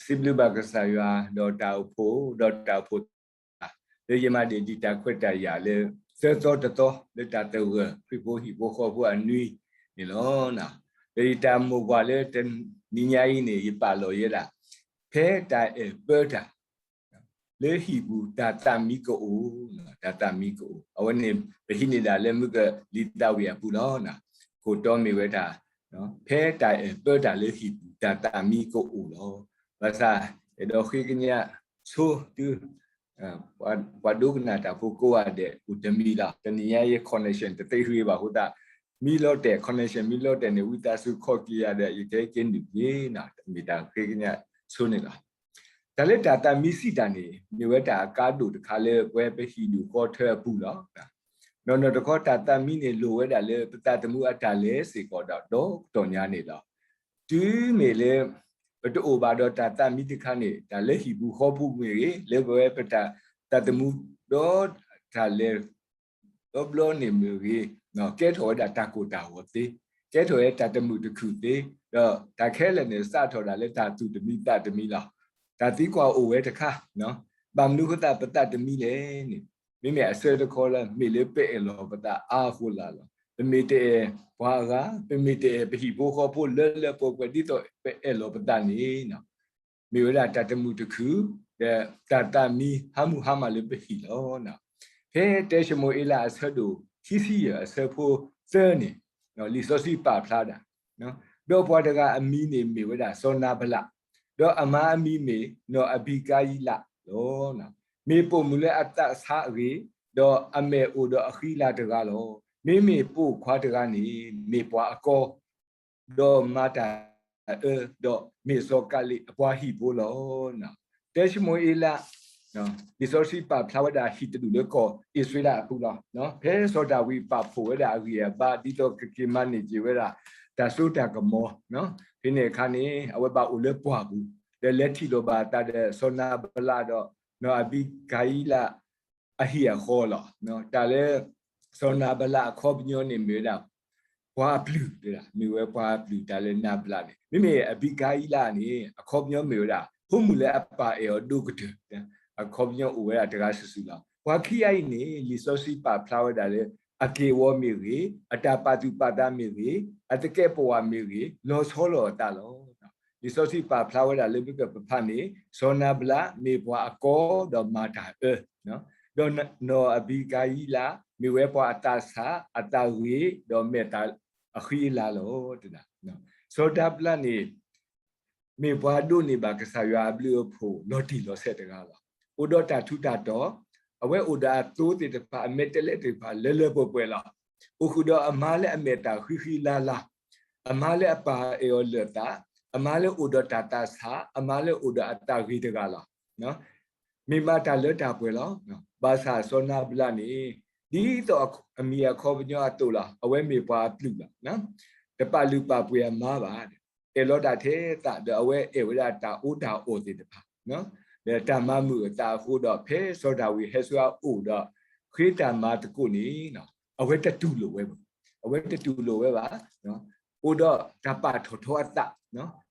စံးဘျုးဘၣ်ကစၢ်ယွၤ ဒီးတၢ်အိၣ်ဖှိၣ် ဒီးတၢ်အိၣ်ဖှိၣ်သရၣ် လၢယမၤဒံးတၢ်ခွဲးတၢ်ယာ်လၢ သၢသီတသီ လၢတၢ်သဂၢၢ်ခရံာ်ဖိဟံၣ်ဖိဃီဖိအနွံန့ၣ်လီၤ. ဒီးယတၢ်မိၢ်ပှၢ်လၢတနံၤညါအံၤန့ၣ် ယပာ်လီၤယဲဒၣ် ဖဲတၢ်အဲၣ်ပၢတၢ် လၢဟံၣ်ပူၤတၢ်သးမံကအိၣ်, တၢ်သးမံကအိၣ်, အဝဲန့ၣ် ပဟံးန့ၢ်ဒၣ်လၢမုၢ်ကလံၤသးဝံၣ်အပူၤလီၤ. ခိၣ်တီမ့ၢ်ဝဲဒၣ် ဖဲတၢ်အဲၣ်ပၢတၢ်လၢဟံၣ်ပူၤတၢ်သးမံကအိၣ်လီၤ. ဘၣ်ဆၣ် အဲၣ်ဒိးဃ့ကညးဆိတုၤ ပှၤဒိကနၣ်တၢ်ဖိကိးဂၤဒဲးအိၣ်တမံၤလီၤ. တနံၤညါအံၤ connection တသ့ဂ့ၤဘၣ်အဃိသတး မ့ၢ်လီၤတဲာ် connection မ့ၢ်လီၤတဲာ်န့ၣ် ဝံသးစူၤခီၣ်က့ၤယၤဒီး ယကဟဲက့ၤနုာ်က့ၤနီၤ မ့ၢ်တၢ်ဃ့ကညးဆိန့ၣ်လီၤ. တၢ်လၢတၢ်သးမံစံးတၢ်န့ၣ် မ့ၢ်ဝဲတၢ်အကါဒိၣ်တခါလၢပဝဲပဟံၣ်ဒူၣ်ဃီထၢအပူၤလီၤ. နီၢ်နီၢ်တခီတၢ်သးမံန့ၣ် လိၣ်ဝဲဒၣ်လၢပသးသမူအတၢ်လဲၤစ့ၢ်ကီးဒီး ဒီကတီၢ်ညါန့ၣ်လီၤ. တုၤမ့ၢ်လၢ ပတအိၣ်ဘၣ်ဒီးတၢ်သးမံတခါန့ၣ် တၢ်လၢဟံၣ်ပူၤဃီပူၤမ့ၢ်ဂ့ၤ လၢပဝဲပတၢ်သးသမူဒီးတၢ်လဲၤ ဒီဘျီန့ၣ်မ့ၢ်ဂ့ၤ ကဲထီၣ်ဝဲဒၣ်တၢ်ကိၢ်တၢ်ဂီၤသ့, ကဲထီၣ်ဝဲတၢ်တမုာ်တခုၣ်သ့, ဒီးတၢ်ခဲလၢာ်န့ၣ် စးထီၣ်ဒၣ်လၢတၢ်သူၣ်တမံသးတမံလီၤ. တၢ်သံကွၢ်အိၣ်ဝဲတခါ, ဘၣ်မနုၤအဃိသတးပသးတမံလဲၣ်န့ၣ်, မ့မ့ၢ်အဆၢတခီလၢ မ့ၢ်လၢပအဲၣ်လီၤပသးအါအဃိလၢ်လီၤ. ပမ့ၢ်တအဲၣ်ပှၤအဂၤ, ပမ့ၢ်တအဲၣ်ပဟံၣ်ဖိဃီဖိလၢလၢပှဲၤပှဲၤဒ်သိးပအဲၣ်လီၤပသးန့ၣ် မ့ၢ်ဝဲဒၣ်တၢ်တမုာ်တခုၣ်, ဒီးတၢ်သးမံဟါမုၢ်ဟါမၢ်လၢပဟံၣ်လီၤ. ဖဲတၢၡမူၤအ့လးအဆၢဒိၣ်ခံဆံယဲၢ်အဆၢဖိသၢန့ၣ်, လံာ်စီဆှံပာ်ဖျါဒၣ်, ဒီးပှၤတဂၤအမံၤန့ၣ်မ့ၢ်ဝဲဒၣ်စီၤနၤဘလး, ဒီးအမါအမံၤမ့ၢ်နီၢ်အဘံကၤယံလးလီၤ. မ့ၢ်ပိာ်မုၣ်လၢအသးဆါအဂ့ၤ, ဒီးအမဲာ်အိၣ်ဒီးအဃံအလၤတဂၤလီၤ. မ့မ့ၢ်ပိာ်ခွါတဂၤန့ၣ် မ့ၢ်ပှၤအကီ ဒီးမၤတၢ်အၢ, ဒီးမ့ၢ်စီၤကၤလ့းအပှၤဟံၣ်ဖိလီၤ. တၢၡမူၤအ့လး, လံာ်စီဆှံပာ်ဖျါဝဲဒၣ်ဟံၣ်တဒူၣ်လၢကီၢ်အံၣ်စရ့လးအပူၤလီၤ. ဖဲစီၤဒၤဝံးပာ်ဖှိၣ်ဝဲဒၣ်အဂံၢ်အဘါ ဒ်သိးကက့ၤမၤန့ၢ်က့ၤဝဲဒၣ် တၢ်စိတၢ်ကမီၤ, ဖဲန့ၣ်အခါန့ၣ် အဝဲဘၣ်အိၣ်လၢပှၢ်ပူၤ, ဒီးလဲၤထံၣ်လိာ်ဘၣ်အသးဒီးစီၤနၤဘလးဒီး နီၢ်အဘံကၤယံလး အဟံၣ်အဃီလီၤ. တၢ်လၢ စီၤနၤဘလးအခီပညီန့ၣ်မ့ၢ်ဝဲဒၣ် ပှၤအပျုၢ်, မ့ၢ်ဝဲပှၤအပျုၢ်တၢ်လၢနၤဘလးန့ၣ်, မ့မ့ၢ်အဘံကၤယံလးန့ၣ် အခီပညီမ့ၢ်ဝဲဒၣ် ဖိမုၣ်လၢအပၢ်အဲၣ်အီၤဒိၣ်ကတၢၢ်, အခီပညီအိၣ်ဝဲဒၣ်တဂၤစုာ်စုာ်လီၤ. ပှၤခံဂၤအံၤန့ၣ် လံာ်စီဆှံပာ်ဖျါဝဲဒၣ်လၢ အက့ၢ်အဂီၤမ့ၢ်ဂ့ၤ, အတၢ်ပာ်သူၣ်ပာ်သးမ့ၢ်ဂ့ၤ, အသကဲးပဝးမ့ၢ်ဂ့ၤ, လီၤဆီလီၤအသးလီၤ. လံာ်စီဆှံပာ်ဖျါဝဲဒၣ်လၢမုၢ်ကပဖးန့ၣ် စီၤနၤဘလးမ့ၢ်ပှၤအကီဒီးမၤတၢ်အၢ, ဒီးနီၢ်အဘံကၤယံလး မ့ၢ်ဝဲပှၤအသးဆး, အသးဂ့ၤ, ဒီးမဲာ်သၣ်အဃံအလၤလီၤ. စီၤနၤဘလးန့ၣ် မ့ၢ်ပှၤဒိးန့ၢ်ဘၣ်ကစၢ်ယွၤအဘျုးအဖှိၣ်လီၤတံၢ်လီၤဆဲးတဂၤလီၤ. အိၣ်ဒီးတၢ်ထူးတၢ်တီၤ, အဝဲအိၣ်ဒီးအသိသ့ၣ်တဖၣ် အမဲာ်တဲးလဲးသ့ၣ်တဖၣ်လၢလၢပှဲၤပှဲၤလီၤ. အိၣ်ဃုာ်ဒီးအမါလၢအမဲာ်တၢ်ဃံဃံလၤလၤ, အမါလၢအပၢ်အဲၣ်အီၤလၢာ်သး, အမါလၢအိၣ်ဒီးတၢ်သးဆး, အမါလၢအိၣ်ဒီးအသးဂ့ၤတဂၤလီၤ. မ့ၢ်မးတၢ်လၢတၢ်ပှဲၤလီၤ. ဘၣ်ဆၣ်စီၤနၤဘလးန့ၣ် ဒ်သိးအမံၤအခီပညီအသိးလီၤ. အဝဲမ့ၢ်ပှၤအပျုၢ်လီၤ. တပာ်လုၢ်ပာ်ပှ့ၤအမါဘၣ်. အဲၣ်လီၤတၢ်ထဲသး ဒီးအဝဲအဲၣ်ဝဲဒၣ်တၢ်အီၣ်တၢ်အီသ့ၣ်တဖၣ်, ဒီးတၢ်မၤမုာ်အသးအဃိဒီး ဖဲစီၤဒၤဝံးဟဲဆူအအိၣ်ဒီး ဃ့တၢ်မၤသကိးန့ၣ် အဝဲတတူၢ်လိာ်ဝဲဘၣ်. အဝဲတတူၢ်လိာ်ဝဲဘၣ်. အိၣ်ဒီးတၢ်ပာ်ထီၣ်ထီအသး,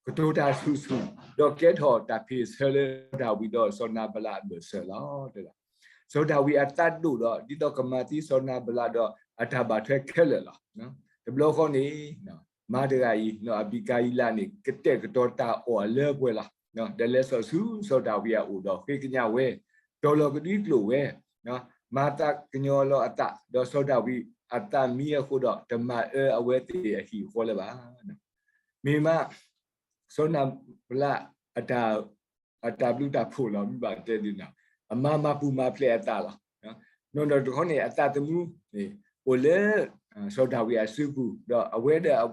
ကတိၤတၢ်ဆူၣ်ဆူၣ်, ဒီးကဲထီၣ်တၢ်ဖ့ၣ်ဆၢလၢစီၤဒၤဝံးဒီးစီၤနၤဘလးအဘၢၣ်စၢၤလီၤ. စီၤဒၤဝံးအသးဒိၣ်ဒီး ဒ်သိးကမၤသံစီၤနၤဘလးဒီးအတၢ်ဘၣ်ထွဲခဲလၢာ်လီၤ. တဘျီဃီန့ၣ် မါတဂၤအံၤ နီၢ်အဘံကၤယံလးန့ၣ် ကတဲာ်ကတီၤတၢ်အီၣ်အလၢပှဲၤလီၤ. ဒီးလဲၤစိာ်ဆူစီၤဒၤဝံးအအိၣ်ဒီးဃ့ကညးဝဲ, တီၤလီၤကဒွံကျိာ်ဝဲ, မၤသးကညီၤလီၤအသး, ဒီးစီၤဒၤဝံးအသးမံအဃိဒီး တမၤအၢအဝဲသ့ၣ်အဟံၣ်အဃီလၢၤဘၣ်. မ့ၢ်မး စီၤနၤဘလးအတၢ် အတၢ်ဘျုးတၢ်ဖှိၣ်လီၤ မ့ၢ်ဘၣ်တဲဒ်န့ၣ်, အမါမၤပူၤမၤဖျဲးအသးလီၤ. နီၢ်နီၢ်တခီန့ၣ် အသးသမူန့ၣ် အိၣ်လၢ စီၤဒၤဝံးအစုပူၤ, ဒီးအဝဲဒီး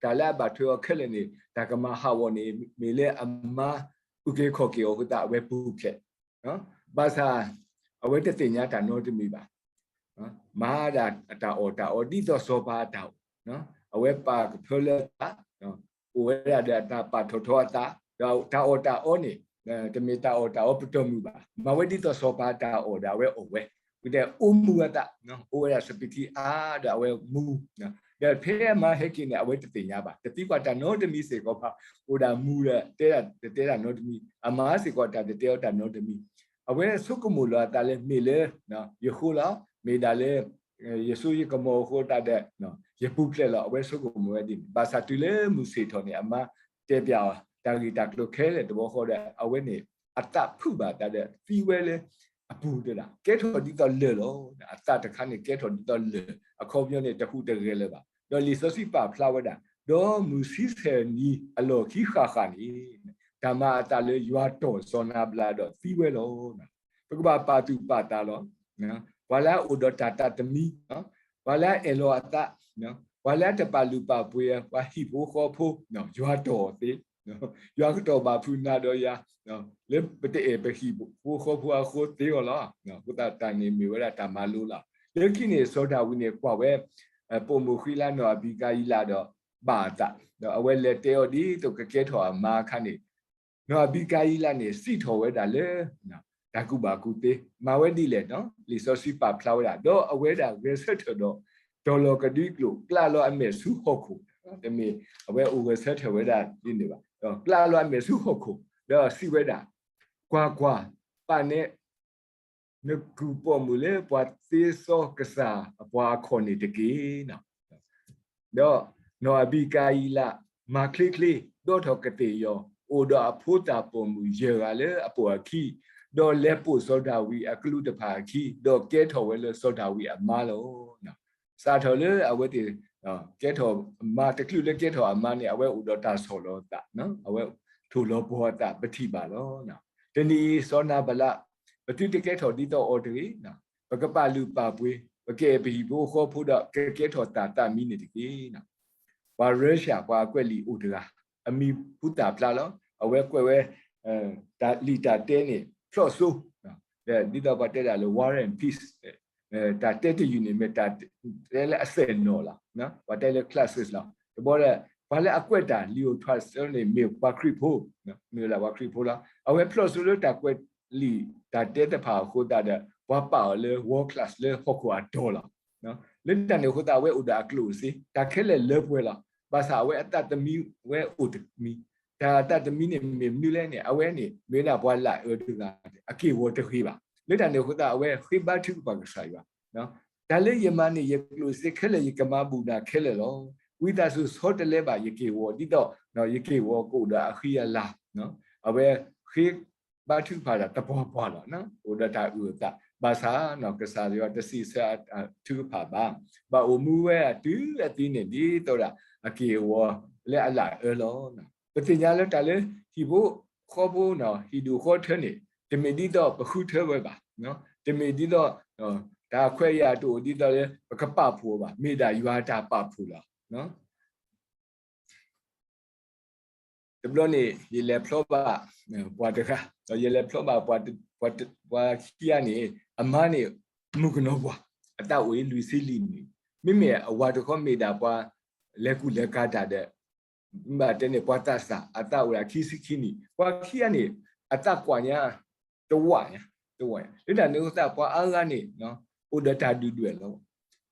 တၢ်လၢအဘၣ်ထွဲအီၤခဲလၢာ်န့ၣ် တၢ်ကမၤဟးဂီၤန့ၣ် မ့ၢ်လၢအမါအုၣ်က့ၤခီၣ်က့ၤအီၤအဃိသတး အဝဲပူၤဖျဲး, ဘၣ်ဆၣ် အဝဲတသ့ၣ်ညါတၢ်နီတမံၤဘၣ်. မၤဒၣ်အတၢ်အီၣ်တၢ်အီဒ်သိးစီၤပၤအတၢ်အီၣ်, အဝဲပာ်ကဖၢလၢအသး, အိၣ်ဝဲဒၣ်ဒီးအတၢ်ပာ်ထီၣ်ထီအသး, ဒီးတၢ်အီၣ်တၢ်အီန့ၣ် တမ့ၢ်တၢ်အီၣ်တၢ်အီပတီၢ်မုၢ်ဘၣ်. မၤဝဲဒ်သိးစီၤပၤအတၢ်အီၣ်ဒီးအဝဲအီၣ်ဝဲ တဲအိၣ်မူအသး, အိၣ်ဝဲဒၣ်စပံးထံအါဒီးအဝဲမူ, ဒီးဖဲအမါဟဲက့ၤန့ၣ် အဝဲတသ့ၣ်ညါဘၣ်, တသံကွၢ်တၢ်နီတမံၤစ့ၢ်ကီးဘၣ်, အိၣ်ဒၣ်မူဒီး တဲတၢ်တတဲတၢ်နီတမံၤ, အမါစ့ၢ်ကီးတၢ်တတဲအီၤတၢ်နီတမံၤ, အဝဲဆိကမိၣ်လီၤအသးလၢမ့ၢ်လၢ ယဃိလီၤ, မ့ၢ်ဒၣ်လၢ ယစိယကမီၤအဃိသတးဒီး ယပူၤဖျဲးလီၤ, အဝဲဆိကမိၣ်ဝဲဒ်န့ၣ်, ဘၣ်ဆၣ်တုၤလၢမုၢ်ဆ့ၣ်ထီၣ်န့ၣ် အမါတဲပျးအီၤ တၢ်ဂ့ၢ်တၢ်ကျိၤခဲလၢာ်တဘျီဃီဒီး အဝဲန့ၣ် အသးဖုၣ်ဘၣ်တၢ်ဒီး သံဝဲလၢအပူၤတဒၣ်, ကဲထီၣ်ဒ်သိးလၢၢ်လီၤ, အသးတခါန့ၣ် ကဲထီၣ်ဒ်သိးလၢၢ်, အခီပညီန့ၣ် တဟူးတဂဲၤလၢၤဘၣ်. ဒီးလံာ်စီဆှံပာ်ဖျါဝဲဒၣ်, ဒီးမုၢ်ဆံဆဲၣ်နံၤအလီၢ်ခံဃၣ်ဃၣ်န့ၣ် တၢ်မၤအသးလၢယွၤတီၢ်စီၤနၤဘလးဒီးသံဝဲလီၤ. ပကဘၣ်ပာ်သူၣ်ပာ်သးလီၤ. ပှၤလၢအအိၣ်ဒီးတၢ်သးသမံ, ပှၤလၢအအဲၣ်လီၤအသး, ပှၤလၢအတပာ်လုၢ်ပာ်ပှ့ၤ ပှၤဟံၣ်ဖိဃီဖိ, ယွၤတီၢ်အီၤသ့, ယွၤကတီၢ်ဘၣ်ဖုးနၤဒီးယၤ လၢပတအဲၣ်ပဟံၣ်ဖိဃီဖိအဃိသ့အီၤလီၤ. အဃိသတးန့ၣ်မ့ၢ်ဝဲဒၣ်တၢ်မၤလိလီၤ. လၢခံန့ၣ် စီၤဒၤဝံးန့ၣ်ကွၢ်ဝဲ ပိာ်မုၣ်ဃံလၤနီၢ်အဘံကၤယံလးဒီးဘၣ်အသး, ဒီးအဝဲလဲၤတဲအီၤဒ်သိးကကဲထီၣ်အမါအခါန့ၣ် နီၢ်အဘံကၤယံလးန့ၣ် စံးထီၣ်ဝဲဒၣ်လၢ တၢ်ကူၣ်ဘၣ်ကူၣ်သ့ မၤဝဲဒ်လဲၣ်, လံာ်စီဆှံပာ်ဖျါဝဲဒၣ်, ဒီးအဝဲဒၣ်ဂဲၤဆၢထၢၣ်ဒီး တီၤလီၤကဒွံကျိာ် ကျးလီၤအမဲာ်ဆူဟီၣ်ခိၣ်, တမ့ၢ်အဝဲအိၣ်ဂဲၤဆၢထၢၣ်ဝဲဒၣ်ဒ်န့ၣ်ဘၣ်, ဒီးကျးလီၤအမဲာ်ဆူဟီၣ်ခိၣ်, ဒီးစံးဝဲဒၣ်, ကွၢ်ကွၢ်, ပာ်နဲ နကူၣ်ပိာ်မုၣ်လၢပှၤသ့စီကစၢ်အပှၤအခီၣ်န့ၣ်တက့ၢ်. ဒီးနီၢ်အဘံကၤယံလး မၤချ့ချ့ ဒီးထီၣ်ကသ့ၣ်ယီၤ အိၣ်ဒီးအဖိသၣ်ပိာ်မုၣ်ယဲၢ်ဂၤလၢအပိာ်အခံ, ဒီးလဲၤပိာ်စီၤဒၤဝံးအကလူးတဖၣ်အခံ, ဒီးကဲထီၣ်ဝဲလၢစီၤဒၤဝံးအမါလီၤ. စးထီၣ်လၢအဝဲသ့ၣ် ကဲထီၣ်မါတချုးလၢကဲထီၣ်အမါန့ၣ် အဝဲအိၣ်ဒီးတၢ်ဆီၣ်လီၤအသး, အဝဲထိၣ်လီၤပှီၤအသး ပထံၣ်ဘၣ်လီၤ. တနံၤအံၤ စီၤနၤဘလး ပသုတကဲထီၣ်ဒ်သိးအီၤတဂ့ၤ, ပကပာ်လုၢ်ပာ်ပှ့ၤ, ပကအဲၣ်ပဟံၣ်ဖိဃီဖိဒီး ကကဲထီၣ်တၢ်သးမံန့ၣ်တက့ၢ်. ပှၤရၢရှၢၣ် ပှၤအကွဲးလံာ်အိၣ်တဂၤ, အမံၤဟူသၣ်ဖျါလီၤ. အဝဲကွဲးဝဲ တၢ်လံာ်တၢ်တဲန့ၣ် ဖျီၣ်စိ, ဒ်သိးပှၤတဲဒၣ်လၢ War and Peace, တၢ်တဲတယုၢ်န့ၣ် မ့ၢ်တၢ်တဲလၢအစဲၣ်နီၤလီၤ. ပှၤတဲလၢ classics လီၤ. တဘျီဒီး ပှၤလၢအကွဲးတၢ်လံာ်အိၣ်ထီၣ်စ့ၢ်န့ၣ် မ့ၢ်ပှၤခရံာ်ဖိ, မ့ၢ်ဝဲဒၣ်ပှၤခရံာ်ဖိလီၤ. အဝဲဖျီၣ်စိလၢတၢ်ကွဲးလံာ်တၢ်တဲတဖၣ်အဃိသတးဒီး ပှၤပာ်အီၤလၢ world class လၢဟီၣ်ခိၣ်အတီၤလီၤ. လၢတၢ်န့ၣ်အဃိသတး အဝဲအိၣ်ဒီးအကျိၣ်အစ့ တၢ်ခဲလၢာ်လၢပှဲၤလီၤ. ဘၣ်ဆၣ်အဝဲအသးသမံဝဲအိၣ်တမံၤ, တၢ်သးသမံန့ၣ်မ့ၢ်မနုၤလဲၣ်န့ၣ် အဝဲန့ၣ် မ့ၢ်ဝဲဒၣ်ပှၤလၢအအၢတဂၤ, အက့ၢ်အဂီၤတဂ့ၤဘၣ်. လၢတၢ်န့ၣ်အဃိသတး အဝဲဃ့ဘါထုကဖၣ်ကစၢ်ယွၤ, တၢ်လၢယမၤန့ၣ် ယကျိၣ်စ့ခဲလၢာ် ယကမၤဘူၣ်နၤခဲလၢာ်လီၤ. ဝံသးစူၤဆီတလဲဘၣ်ယက့ၢ်အဂီၤ ဒ်သိး ယက့ၢ်အဂီၤကအိၣ်ဒီးအဃံအလၤ, အဝဲဃ့ဘါထုကဖၣ်တၢ်သပှၢ်ပှၢ်လီၤ. အိၣ်ဒီးတၢ်အုၣ်အသး ဘၣ်ဆၣ် ကစၢ်ယွၤတစံးဆၢအထုကဖၣ်ဘၣ်. ဘၣ်အိၣ်မူဝဲအတုၤအသံန့ၣ် ဒ်သိးဒၣ်အက့ၢ်အဂီၤလၢအလၢအအၢလီၤ. ပသ့ၣ်ညါလၢတၢ်လၢ ဟံၣ်ဖိဃီဖိ ဟံၣ်ဒူၣ်ဃီထၢန့ၣ် တမ့ၢ်ဒ်သိးပဃုထၢဝဲဘၣ်, တမ့ၢ်ဒ်သိး တၢ်ခွဲးယာ်တအိၣ်ဒ်သိးလၢ ပကပာ်ဖှိၣ်အီၤဘၣ်, မ့ၢ်ဒၣ်ယွၤတၢ်ပာ်ဖှိၣ်လီၤ. တဘျီန့ၣ် ယလဲၤဖျီဘၣ် ပှၤတဂၤ, ဒီးယလဲၤဖျီဘၣ်ပှၤခံဂၤန့ၣ် အမါန့ၣ် မုၣ်ကနီၤပှၢ်, အသးအိၣ်အံၤလွံၢ်ဆံလွံၢ်နံၣ်, မ့မ့ၢ်အဝၤတခီမ့ၢ်ဒၣ်ပှၤလဲၤကူၣ်လဲၤကၤတၢ်ဒီး ဘၣ်တဲန့ၣ် ပှၤသးစၢ် အသးအိၣ်ဒၣ်ခံဆံခံနံၣ်, ပှၤခံဂၤန့ၣ် အသးကွၢ်ညါ တဝၢ်ညါ, တဝၢ်ညါ, လၢတၢ်န့ၣ်အဃိသတး ပှၤအါဂၤန့ၣ် အိၣ်ဒီးတၢ်ဒုၣ်ဒွဲၣ်လီၤ.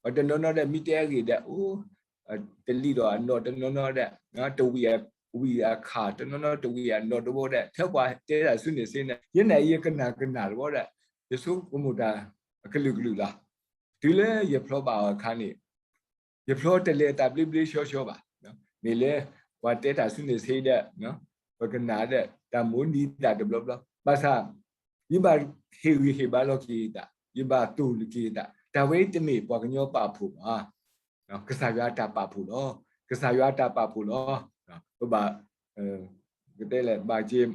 ပှၤတနီၤနီၤဒီး မ့ၢ်တဲအဂ့ၢ်ဒီး အိၣ် တလံၣ်ဒီးအနီၢ်တနီၤနီၤဒီး တဝံၣ်ဝံၣ်အခါ တနီၤနီၤတဝံၣ်အနီၢ်တဘိဒီး ထဲပှၤတဲတၢ်ဆူန့ၣ်စ့ၢ်န့ၣ် ယဲန့ၣ်ယကနၣ်ကနၣ်တဘိဒီး ယဆိကမိၣ်တၢ်အကလုာ်ကလုာ်လီၤ. တုၤလၢယဖျီဘၣ်အီၤအခါန့ၣ် ယဖျီတလဲၤသးဘျ့ဘျ့ဆှီဆှီဘၣ်. မ့ၢ်လၢ ပှၤတဲတၢ်ဆူန့ၣ်စ့ၢ်ဒီး ပကနၣ်ဒီး တၢ်မိၣ်နံၤသးတဘျီဘျီ ဘၣ်ဆၣ် ယဘၣ်ဟ့ၣ်ဂံၢ်ဟ့ၣ်ဘါလီၤက့ၤသး, ယဘၣ်သိၣ်လိက့ၤသး, တၢ်ဝဲအံၤတမ့ၢ်ပှၤကညီပာ်ဖှိၣ်ဘၣ်. ကစၢ်ယွၤတၢ်ပာ်ဖှိၣ်လီၤ. ကစၢ်ယွၤတၢ်ပာ်ဖှိၣ်လီၤ. ပဘၣ် ကတဲလဲၣ် ဘၣ်က့ၤ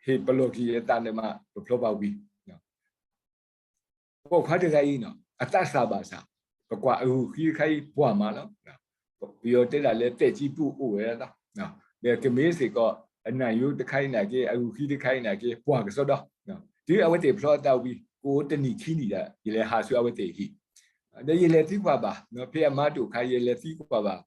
ဟ့ၣ်ပလီၢ်က့ၤအသးန့ၣ်မး ပဖျီဘၣ်ဝံၤ ပိာ်ခွါတဂၤအံၤ အသးစၢ်ဘၣ်ဆၣ် ပကွၢ်အဂုာ်ဃံတခါအံၤ ပှၢ်မးလီၤ. ပယီၤတဲဒၣ်လၢ သဲးကံပူၣ်အိၣ်ဝဲလီၤ. ဒီးကမ့ၢ်စ့ၢ်ကီး အနၢ်ယိတခါအံၤနာ်က့ အဂုာ်ဃံတခါအံၤနာ်က့ ပှၢ်ကစီဒီ, တုၤအဝဲသ့ၣ်ဖျီအသးဝံၤ ကအိၣ်တနံၣ်ခံနံၣ်ဒီး ယလဲၤဟးဆူအဝဲသ့ၣ်ဟံၣ်, ဒီးယလဲၤသံကွၢ်ဘၣ် ဖဲအမါတအိၣ်အခါ ယလဲၤသံကွၢ်ဘၣ်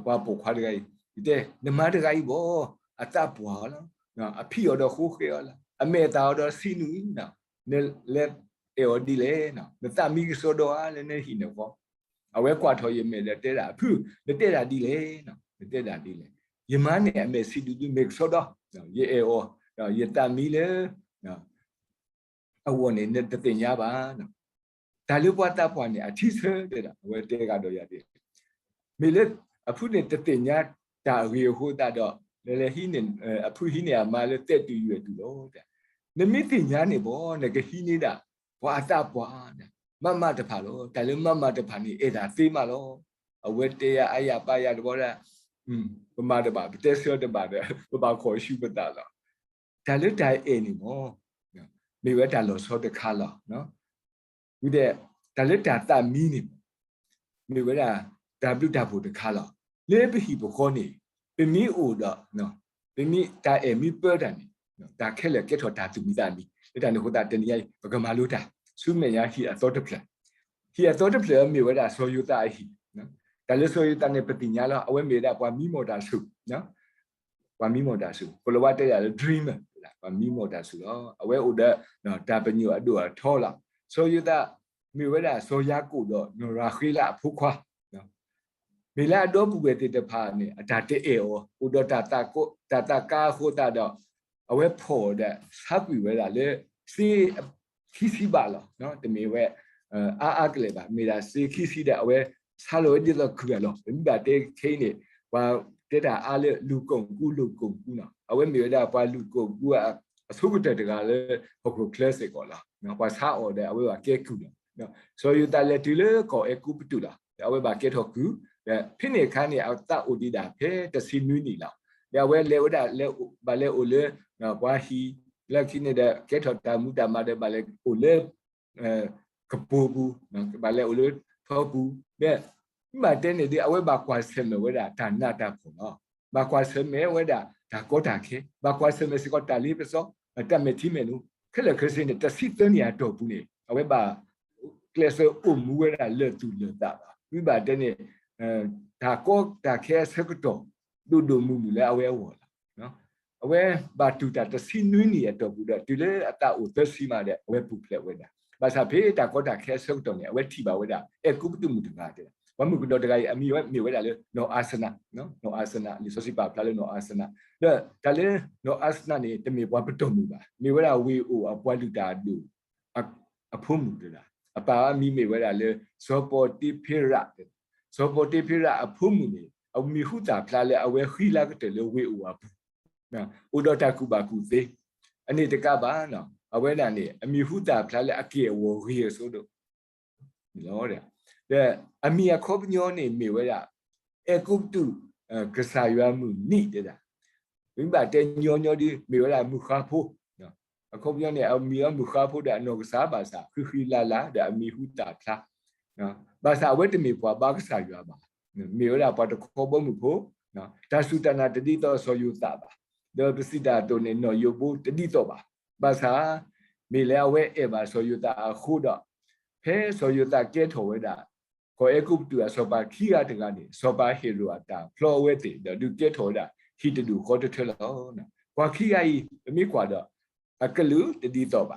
ပှၤပိာ်ခွါတဂၤအံၤ, ယတဲ နမါတဂၤအံၤဘၣ် အသးပှၢ်အီၤလီၤ. အဖံးအီၤဒီးဃိဃဲအီၤလီၤ. အမဲာ်သၣ်အီၤဒီးဆံးနုာ်အံၤ, နလဲၤတဲ အဲၣ်အီၤဒ်လဲၣ်, နသးမံကစီဒီဧါ လၢနဟံၣ်နဃီ. အဝဲကွၢ်ထီၣ်ယမဲာ်ဒီးတဲဒၣ်, အဖု, နတဲဒၣ်ဒ်လဲၣ်, နတဲဒၣ်ဒ်လဲၣ်. ယမါန့ၣ် အမဲာ်ဆံးဒူဒူမ့ၢ်ကစီဒီ, ယအဲၣ်အီၤ, ယသးမံလၢ အဂီၢ်န့ၣ် နတသ့ၣ်ညါဘၣ်. တၢ်လၢပှၤသးပှၢ်န့ၣ် အထံဆၢတဲဒၣ်, အဝဲတဲကဒီးယၤဒ်, မ့ၢ်လၢအဖုန့ၣ်တသ့ၣ်ညါတၢ်အဂ့ၢ်အဃိသတးဒီး, လဲၤလဲၤဟံးန့ၢ်, အဖုဟံးန့ၢ်အမါလၢသဲးတုၤယွဲၢ်တုၤလီၤ. နမ့ၢ်သ့ၣ်ညါန့ၣ်ဘၣ် နကဟံးန့ၢ်ဒၣ် ပှၤအသးပှၢ် မးမးတဖၣ်လီၤ. တၢ်လၢမးမးတဖၣ်န့ၣ် အဲၣ်တၢ်သ့မးလီၤ. အဝဲတဲယၤအါယၤပါယၤတဘျီဒၣ်, ပမၤတဘၣ်, ပတဲဆၢတဘၣ်ဒီး ပဘၣ်ခိးဆူပသးလီၤ. တၢ်လၢတၢ်အဲၣ်န့ၣ်မ့ၢ် မ့ၢ်ဝဲတၢ်လီၤဆီတခါလီၤ. ဝံၤဒီး တၢ်လၢတၢ်သးမံန့ၣ် မ့ၢ်ဝဲဒၣ်တၢ်ဘျုးတၢ်ဖှိၣ်တခါလီၤ. လၢပဟံၣ်ပဃီန့ၣ် ပမ့ၢ်အိၣ်ဒီး ပမ့ၢ်တၢ်အဲၣ်မ့ၢ်ပၢတၢ်န့ၣ် တၢ်ခဲလၢာ်ကဲထီၣ်တၢ်သူၣ်မံသးမံ. လၢတၢ်န့ၣ်အဃိသတး တနံၤအံၤ ပကမၤလိတၢ် ဆူမဲာ်ညါဟံၣ်အသီတဖျၢၣ်. ဟံၣ်အသီတဖျၢၣ်မ့ၢ်ဝဲဒၣ်စီၤယိၤသးအဟံၣ်. တၢ်လၢစီၤယိၤသးန့ၣ် ပသ့ၣ်ညါလီၤ. အဝဲမ့ၢ်ဝဲဒၣ်ပှၤမံမီၢ်တၢ်ဆူၣ် ပှၤမံမီၢ်တၢ်ဆူၣ်, ကိၤလၤဝါတဲဒၣ်လၢ dreamer ပှၤမံမီၢ်တၢ်ဆူၣ်လီၤ. အဝဲအိၣ်ဒီး တၢ်ပညိၣ်အဒိၣ်အထီလီၤ. စီၤယိၤသး မ့ၢ်ဝဲဒၣ်စီၤယၤကိာ်ဒီးနီၢ်ရၤဃ့လးအဖိခွါ, မ့ၢ်လၢအဒီပုၢ်ဝဲၢ်သ့ၣ်တဖၣ်န့ၣ် အတၢ်တအဲၣ်အီၤ, အိၣ်ဒီးတၢ်သးကါအဃိသတးဒီး အဝဲဖီၣ်အီၤဒီး ဆါကွံာ်ဝဲဒၣ်လၢ စ့ ခံဆံဘးလီၤ. တမ့ၢ်ဝဲ အါအါကလဲာ်ဘၣ်, မ့ၢ်ဒၣ်စ့ခံဆံဒီး အဝဲဆါလီၤဝဲဒ်သိးကုၢ်အလီၢ်. ပမ့ၢ်ဘၣ်တဲခဲအံၤန့ၣ် ပှၤတဲတၢ်အါလၢလူၤကိာ်ကူ လူၤကိာ်ကူနီၤ. အဝဲမ့ၢ်ဝဲဒၣ်ပှၤလူၤကိာ်ကူအဆိကတၢၢ်တဂၤလၢဟီၣ်ခိၣ်ချၢစ့ၢ်ကီးလီၤ. ပှၤဆါအီၤဒီး အဝဲဘၣ်ကဲကုၢ်လီၤ. စီၤယိၤသးလဲၤတုၤလၢကီၢ်အဲၤကူပတူးလီၤ. အဝဲဘၣ်ကဲထီၣ်ကုၢ်, ဒီးဖဲန့ၣ်အခါန့ၣ် အသးအိၣ်ဒံးဒၣ်ဖဲတဆံနွံနံၣ်လီၤ. ဒီးအဝဲလဲၤဝဲဒၣ် ဘၣ်လဲၤအိၣ်လၢ ပှၤဟံၣ်လၢခံန့ၣ်ဒီး ကဲထီၣ်တၢ်မူတၢ်မၤဒီး ဘၣ်လဲၤအိၣ်လၢ ကပိာ်ပူၤ, ဘၣ်လဲၤအိၣ်လၢထီပူၤ, ဒီး မ့ၢ်ဘၣ်တဲန့ၣ်ဒီး အဝဲဘၣ်ကွၢ်ဆၢၣ်မဲာ်ဝဲဒၣ်တၢ်နးတၢ်ဖှီၣ်လီၤ. ဘၣ်ကွၢ်ဆၢၣ်မဲာ်ဝဲဒၣ်တၢ်ကီတၢ်ခဲ, ဘၣ်ကွၢ်ဆၢၣ်မဲာ်စ့ၢ်ကီးတၢ်လ့ပစီ, တၢ်မဲာ်ထံမဲာ်နိ, ခဲလၢာ်ခဲဆ့န့ၣ် တဆံသၢနံၣ်အတီၢ်ပူၤန့ၣ် အဝဲဘၣ်ကျဲးစၢးအိၣ်မူဝဲဒၣ်လၢာ်သူၣ်လၢာ်သးဘၣ်. မ့ၢ်ဘၣ်တဲန့ၣ် တၢ်ကီတၢ်ခဲအဆၢကတီၢ် ဒိၣ်ဒိၣ်မုၢ်မုၢ်လၢအဝဲအဂီၢ်လီၤ. အဝဲဘၣ်တူၢ်တၢ်တဆံနွံနံၣ်အတီၢ်ပူၤဒီး တုၤလၢအသးအိၣ်သၢဆံမးဒီး အဝဲပူၤဖျဲးဝဲဒၣ်. ဘၣ်ဆၣ်ဖဲတၢ်ကီတၢ်ခဲအဆၢကတီၢ်န့ၣ် အဝဲထံၣ်ဘၣ်ဝဲဒၣ် အဲၤကူပတူးမုၣ်တဂၤတဲ, ပှၤမုၣ်ကနီၤတဂၤအံၤ အမံၤဝဲမ့ၢ်ဝဲဒၣ်လၢ နီၢ်အၤစနး, နီၢ်အၤစနး, လံာ်စီဆှံပာ်ဖျါလၢနီၢ်အၤစနး, ဒီးတၢ်လၢနီၢ်အၤစနးန့ၣ် တမ့ၢ်ပှၤပတီၢ်မုၣ်ဘၣ်, မ့ၢ်ဝဲဒၣ်ဝ့ၢ်အိၣ်အပှၤလုၢ်တၢ်အဒိၣ် အဖိမုၣ်တဂၤ, အပၢ်အမံၤမ့ၢ်ဝဲဒၣ်လၢ စီၤပီၤတံဖ့ရး, စီၤပီၤတံဖ့ရးအဖိမုၣ်န့ၣ် အမံၤဟူသၣ်ဖျါလၢအဝဲဃံလၤကတၢၢ်လၢဝ့ၢ်အိၣ်အပူၤ, အိၣ်ဒီးတၢ်ကူၣ်ဘၣ်ကူၣ်သ့, အန့ၣ်တကးဘၣ်, အဝဲဒၣ်န့ၣ် အမံၤဟူသၣ်ဖျါလၢအက့ၢ်အဂီၤဂ့ၤအစိဒိၣ် ဒီးအမံၤအခီပညီန့ၣ်မ့ၢ်ဝဲဒၣ် အဲၤကူပတူး ကစၢ်ယွၤမုၢ်နံၤတဲဒၣ်, ပမ့ၢ်ဘၣ်တဲညီညီဒီး မ့ၢ်ဝဲဒၣ်မုၢ်ဃါဖိ, အခီပညီန့ၣ် အမံၤအီၤမုၢ်ဃါဖိဒီးအနီၢ်ကစၢ်ဘၣ်ဆၣ် ဃံဃံလၤလၤဒီးအမံၤဟူသၣ်ဖျါ, ဘၣ်ဆၣ်အဝဲတမ့ၢ်ပှၤဘါကစၢ်ယွၤဘၣ်, မ့ၢ်ဝဲဒၣ်ပှၤတခီဘီမုၢ်ဖိ, တၢ်စူၢ်တၢ်နာ်တဒ်သိးစီၤယိၤသးဘၣ်, ဒီးပစံးတၢ်အသိးန့ၣ် နီၢ်ယိၤဘိတဒ်သိးဘၣ်, ဘၣ်ဆၣ် မ့ၢ်လၢအဝဲအဲၣ်ဘၣ်စီၤယိၤသးအဃိဒီး ဖဲစီၤယိၤသးကဲထီၣ်ဝဲဒၣ် ကီၢ်အဲၤကူပတူးအစီၤပၤခံဂၤတဂၤန့ၣ် စီၤပၤဟ့ရိၣ်အတၢ်ဖျီအဝဲသ့ၣ် ဒီးဒုးကဲထီၣ်ဝဲဒၣ်ဟံၣ်တဒူၣ်ဃီတထၢလီၤ. ပှၤခံဂၤအံၤ ပမ့ၢ်ကွၢ်ဒီး အကလုာ်တဒ်သိးဘၣ်,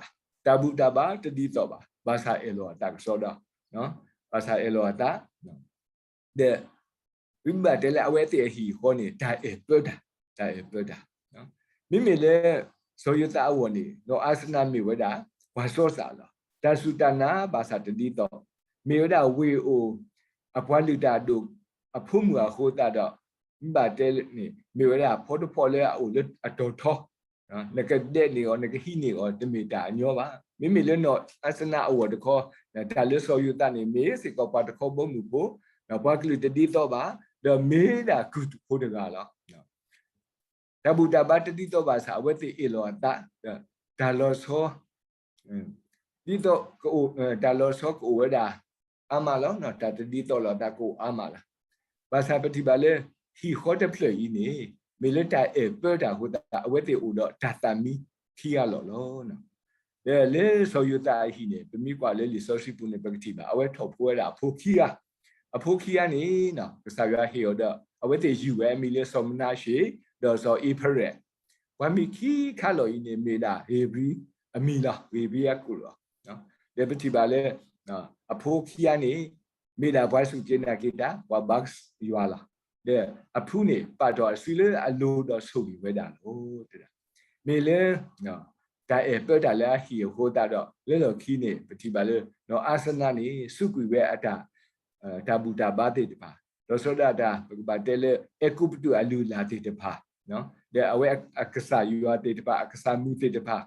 တၢ်ဘူၣ်တၢ်ဘါတဒ်သိးဘၣ်, ဘၣ်ဆၣ်အဲၣ်လီၤအသးကစီဒီ, ဘၣ်ဆၣ်အဲၣ်လီၤအသး ဒီး ပမ့ၢ်ဘၣ်တဲလၢအဝဲသ့ၣ်အဟံၣ်အဃီန့ၣ် တၢ်အဲၣ်ပၢတၢ်, တၢ်အဲၣ်ပၢတၢ်, မ့မ့ၢ်လၢ စီၤယိၤသးအဂီၢ်န့ၣ် နီၢ်အၤစနးမ့ၢ်ဝဲဒၣ် ပှၤစီစးလီၤ. တၢ်စူၢ်တၢ်နာ်ဘၣ်ဆၣ်တဒ်သိး, မ့ၢ်ဝဲဒၣ်ဝ့ၢ်အိၣ် အပှၤလုၢ်တၢ်အဒိၣ် အဖိမုၣ်အဃိသတးဒီး မ့ၢ်ဘၣ်တဲန့ၣ် မ့ၢ်ဝဲဒၣ်ဖီတဖီၣ်လၢအအိၣ်လၢအတီၤထီ နကဒဲးန့ၢ်အီၤ နကဟံးန့ၢ်အီၤ တမ့ၢ်တၢ်အညီဘၣ်. မ့မ့ၢ်လၢနီၢ်အၤစနးအဂီၢ်တခီ, တၢ်လၢစီၤယိၤသးန့ၣ် မ့ၢ်စ့ၢ်ကီးပှၤတခီဘီမုၢ်ဖိ, ပှၤကလုာ်တဒ်သိးဘၣ်, ဒီးမ့ၢ်ဒၣ်ကုၢ်ဖိတဂၤလီၤ. တၢ်ဘူၣ်တၢ်ဘါတဒ်သိးဘၣ်ဆၣ် အဝဲသ့ၣ်အ့ၣ်လီၤအသး, တၢ်လီၤဆီ ဒ်သိး တၢ်လီၤဆီကအိၣ်ဝဲဒၣ်အါမးလီၤ. တၢ်တဒ်သိးလိာ်သးကအိၣ်အါမးလီၤ. ဘၣ်ဆၣ်ပထံၣ်ဘၣ်လၢ ဟံၣ်ဃီတဖျၢၣ်အံၤန့ၣ် မ့ၢ်လၢတၢ်အဲၣ်ပၢတၢ်အဃိသတး အဝဲသ့ၣ်အိၣ်ဒီးတၢ်သးမံခံဂၤလီၤလီၤ. ဒီးလၢစီၤယိၤသးအဟံၣ်န့ၣ် ပမ့ၢ်ကွၢ်လၢလံာ်စီဆှံပူၤန့ၣ် ပကထံၣ်ဘၣ် အဝဲထီၣ်ဖိဝဲဒၣ်အဖိခံဂၤ, အဖိခံဂၤန့ၣ် ကစၢ်ယွၤဟ့ၣ်အီၤဒီး အဝဲသ့ၣ်ယုၢ်ဝဲအမံၤလၢစီၤမနၤၡ့ ဒီးစီၤအ့ဖရဲၣ် ပှၤမ့ၢ်ခံခါလီၤအံၤန့ၣ် မ့ၢ်ဒၣ်ဧ့ၤဘြံၤအမံၤလီၤ. ဧ့ၤဘြံၤအကိၣ်လီၤ. ဒီးပထံၣ်ဘၣ်လၢ အဖိခံဂၤန့ၣ် မ့ၢ်ဒၣ်ပှၤစူၢ်က့ၤနာ်က့ၤတၢ် ပှၤဘါယွၤလီၤ. ဒီးအဖုန့ၣ် ပာ်ထီၣ်အစုလၢအလိၤဒီးဆိၣ်ဂ့ၤဝဲဒၣ်လီၤ. မ့ၢ်လၢ တၢ်အဲၣ်ပၢတၢ်လၢအဟံၣ်အဃိသတးဒီး လၢလီၢ်ခံန့ၣ် ပထံၣ်ဘၣ်လၢ နီၢ်အါစနါန့ၣ် စူးကွံာ်ဝဲအတၢ် တၢ်ဘူၣ်တၢ်ဘါသ့ၣ်တဖၣ်, ဒီးစီၤဒၤတၢ် ပကဘၣ်တဲလၢ အဲၤကူပတူးအလုၢ်အလၢ်သ့ၣ်တဖၣ်, ဒီးအဝဲအကစၢ်ယွၤသ့ၣ်တဖၣ် အကစၢ်မုၣ်သ့ၣ်တဖၣ်,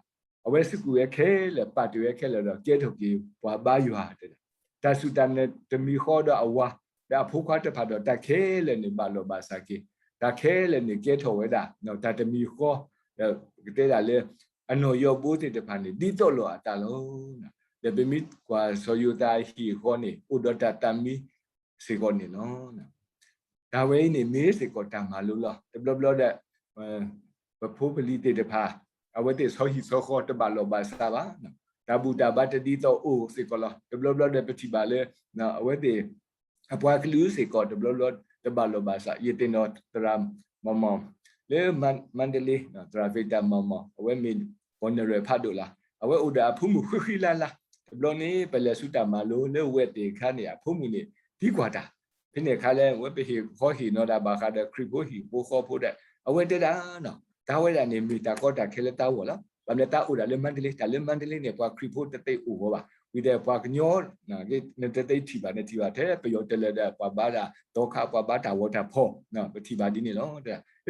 အဝဲစူးကွံာ်ဝဲခဲလၢာ် ပာ်တ့ၢ်ဝဲခဲလၢာ်ဒီး ကဲထီၣ်က့ၤပှၤဘါယွၤတဲဒၣ်, တၢ်စူၢ်တၢ်နာ်တမံၤဃီဒီးအဝၤ ဒီးအဖိခွါတဖၣ်ဒီး တၢ်ခဲလၢာ်န့ၣ် ဘၣ်လီၢ်ဘၣ်စးက့ၤ, တၢ်ခဲလၢာ်န့ၣ် ကဲထီၣ်ဝဲဒၣ် တၢ်တမံၤဃီ, ဒီးပကတဲဒၣ်လၢ အနီၢ်ယီၢ်ဘိသ့ၣ်တဖၣ်န့ၣ် ဒ်သိးလိာ်အသးလီၤ. ဒီးပမ့ၢ်ကွၢ်စီၤယိၤသးအဟံၣ်အဃီန့ၣ် အိၣ်ဒီးတၢ်သးမံစ့ၢ်ကီးန့ၣ်လီၤ. တၢ်ဝဲအံၤန့ၣ် မ့ၢ်စ့ၢ်ကီးတၢ်မၤလိလီၤ. တဘျီဘျီဒီး ပဖိပလံၤသ့ၣ်တဖၣ် အဝဲသ့ၣ်ဆီဟံၣ်ဆီဃီတဘၣ်လီၢ်ဘၣ်စးဘၣ်, တၢ်ဘူၣ်တၢ်ဘါတဒ်သိးအိၣ်စ့ၢ်ကီးလီၤ. တဘျီဘျီဒီးပထံၣ်ဘၣ်လၢ အဝဲသ့ၣ် အပှၤကလုာ်စ့ၢ်ကီး တဘျီဘျီတဘၣ်လီၢ်ဘၣ်စး, ယသ့ၣ်နီၣ်သရၣ်မီၢ်မီၢ် လၢမါတလ့ သရၣ်ဖ့တၢ်မီၢ်မီၢ် အဝဲမ့ၢ်ကီၢ်နရၢၣ်ဖးဒိၣ်လီၤ. အဝဲအိၣ်ဒီးအဖိမုၣ်ဃံဃံလၤလၤ, တဘျီန့ၣ် ပလဲၤဆူတၢ်မၤလိလၢဝဲသ့ၣ်အခါန့ၣ် အဖိမုၣ်န့ၣ် သံကွၢ်တၢ်, ဖဲန့ၣ်အခါလၢ အဝဲပဟ့ၣ်ဃီဟ့ၣ်နီၤတၢ်ဘၣ်ဃးဒီးခရံာ်ဖိဟံၣ်ဖိဃီဖိဒီး အဝဲတဲဒၣ် တၢ်ဝဲဒၣ်န့ၣ် မ့ၢ်တၢ်ကီတၢ်ခဲလၢတၢ်ဂီၢ်လီၤ. ဘၣ်မနုၤတၢ်အိၣ်ဒၣ်လၢမါတလ့, တၢ်လၢမါတလ့န့ၣ် ပှၤခရံာ်ဖိတသ့အိၣ်ဝဲဘၣ်. ဝံၤဒီးပှၤကညီ နတသ့ထံၣ်ဘၣ်, နထံၣ်ဘၣ်ထဲပယီၤတလၢာ်ဒီး ပှၤဘါတၢ်သီခါ ပှၤဘါတၢ်ဝီတၢ်ဖီ, ပထံၣ်ဘၣ်ဒ်န့ၣ်လီၤ. လၢ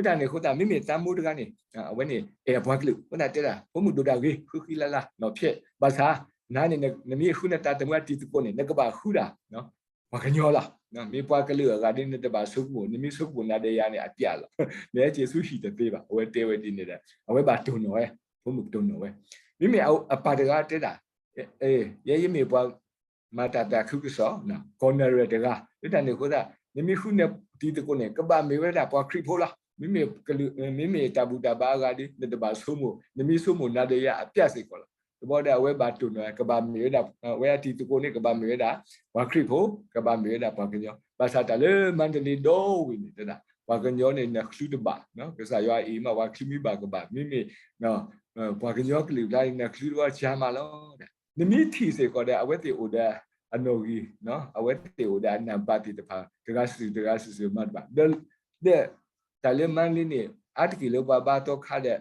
တၢ်န့ၣ်အဃိသတး မ့မ့ၢ်သးမိတဂၤန့ၣ် အဝဲန့ၣ် အဲၣ်အပှၤကလုာ် အဃိသတးတဲဒၣ် ဖိမုၣ်ဒိၣ်တၢ်ဂ့ၤ ဃုဃံလၤလၤ နီၢ်ဖျဲး, ဘၣ်ဆၣ် နၤန့ၣ် နမ့ၢ်ဃုနတၢ်သးသမူအတံၤသကိးန့ၣ် နကဘၣ်ဃုဒၣ် ပှၤကညီလီၤ. မ့ၢ်ပှၤကလုာ်အဂၤဒီး နတဘၣ်ဆိကမိၣ်, နမ့ၢ်ဆိကမိၣ်နၤဒီးယၤန့ၣ် အပျဲလီၤ. နဟဲက့ၤဆူဟံၣ်တသ့ဘၣ်. အဝဲတဲဝဲဒ်န့ၣ်ဒီး အဝဲဘၣ်တိၢ်နီၣ်ဝဲ, ဖိမုၣ်ကတိၢ်နီၣ်ဝဲ. မ့မ့ၢ်အပၢ်တဂၤတဲဒၣ် ယဲယမ့ၢ်ပှၤမၤတၢ်သးခုကစီၣ် ကီၢ်နရၢၣ်တဂၤ, လၢတၢ်န့ၣ်အဃိသတး နမ့ၢ်ဃုနတံၤသကိးန့ၣ် ကဘၣ်မ့ၢ်ဝဲဒၣ်ပှၤခရံာ်ဖိလီၤ. မ့မ့ၢ်ကလုာ်, မ့မ့ၢ်တၢ်ဘူၣ်တၢ်ဘါအဂၤဒီး နတဘၣ်ဆိကမိၣ်, နမ့ၢ်ဆိကမိၣ်နၤဒီးယၤအပျဲစ့ၢ်ကီးလီၤ. တဘျီဒီးအဝဲဘၣ်တိၢ်နီၣ် ကဘၣ်မ့ၢ်ဝဲဒၣ်, အဝဲအတံၤသကိးန့ၣ် ကဘၣ်မ့ၢ်ဝဲဒၣ် ပှၤခရံာ်ဖိ, ကဘၣ်မ့ၢ်ဝဲဒၣ်ပှၤကညီ. ဘၣ်ဆၣ်တၢ်လၢမါတလ့ဒီဝ့ၢ်န့ၣ်တဲဒၣ် ပှၤကညီန့ၣ် နချုးတဘၣ်, ကစၢ်ယွၤအံၤမး ပှၤချုးမံဘၣ်ကဘၣ်, မ့မ့ၢ် ပှၤကညီကလုာ်ကျါန့ၣ် နချုးတဘၣ်ကၢ်မးလီၤ. နမ့ၢ်ထံၣ်စ့ၢ်ကီးဒီး အဝဲသ့ၣ်အိၣ်ဒီးအနီၣ်ဂံၢ်, အဝဲသ့ၣ်အိၣ်ဒီးအနၢ်ပၢၢ်သ့ၣ်တဖၣ် တဂၤစုာ်တဂၤစုာ်စုာ်မၤတဘၣ်. ဒီး တၢ်လၢမါတလ့န့ၣ် အါတက့ၢ်လၢပှၤဘါသီခါဒီး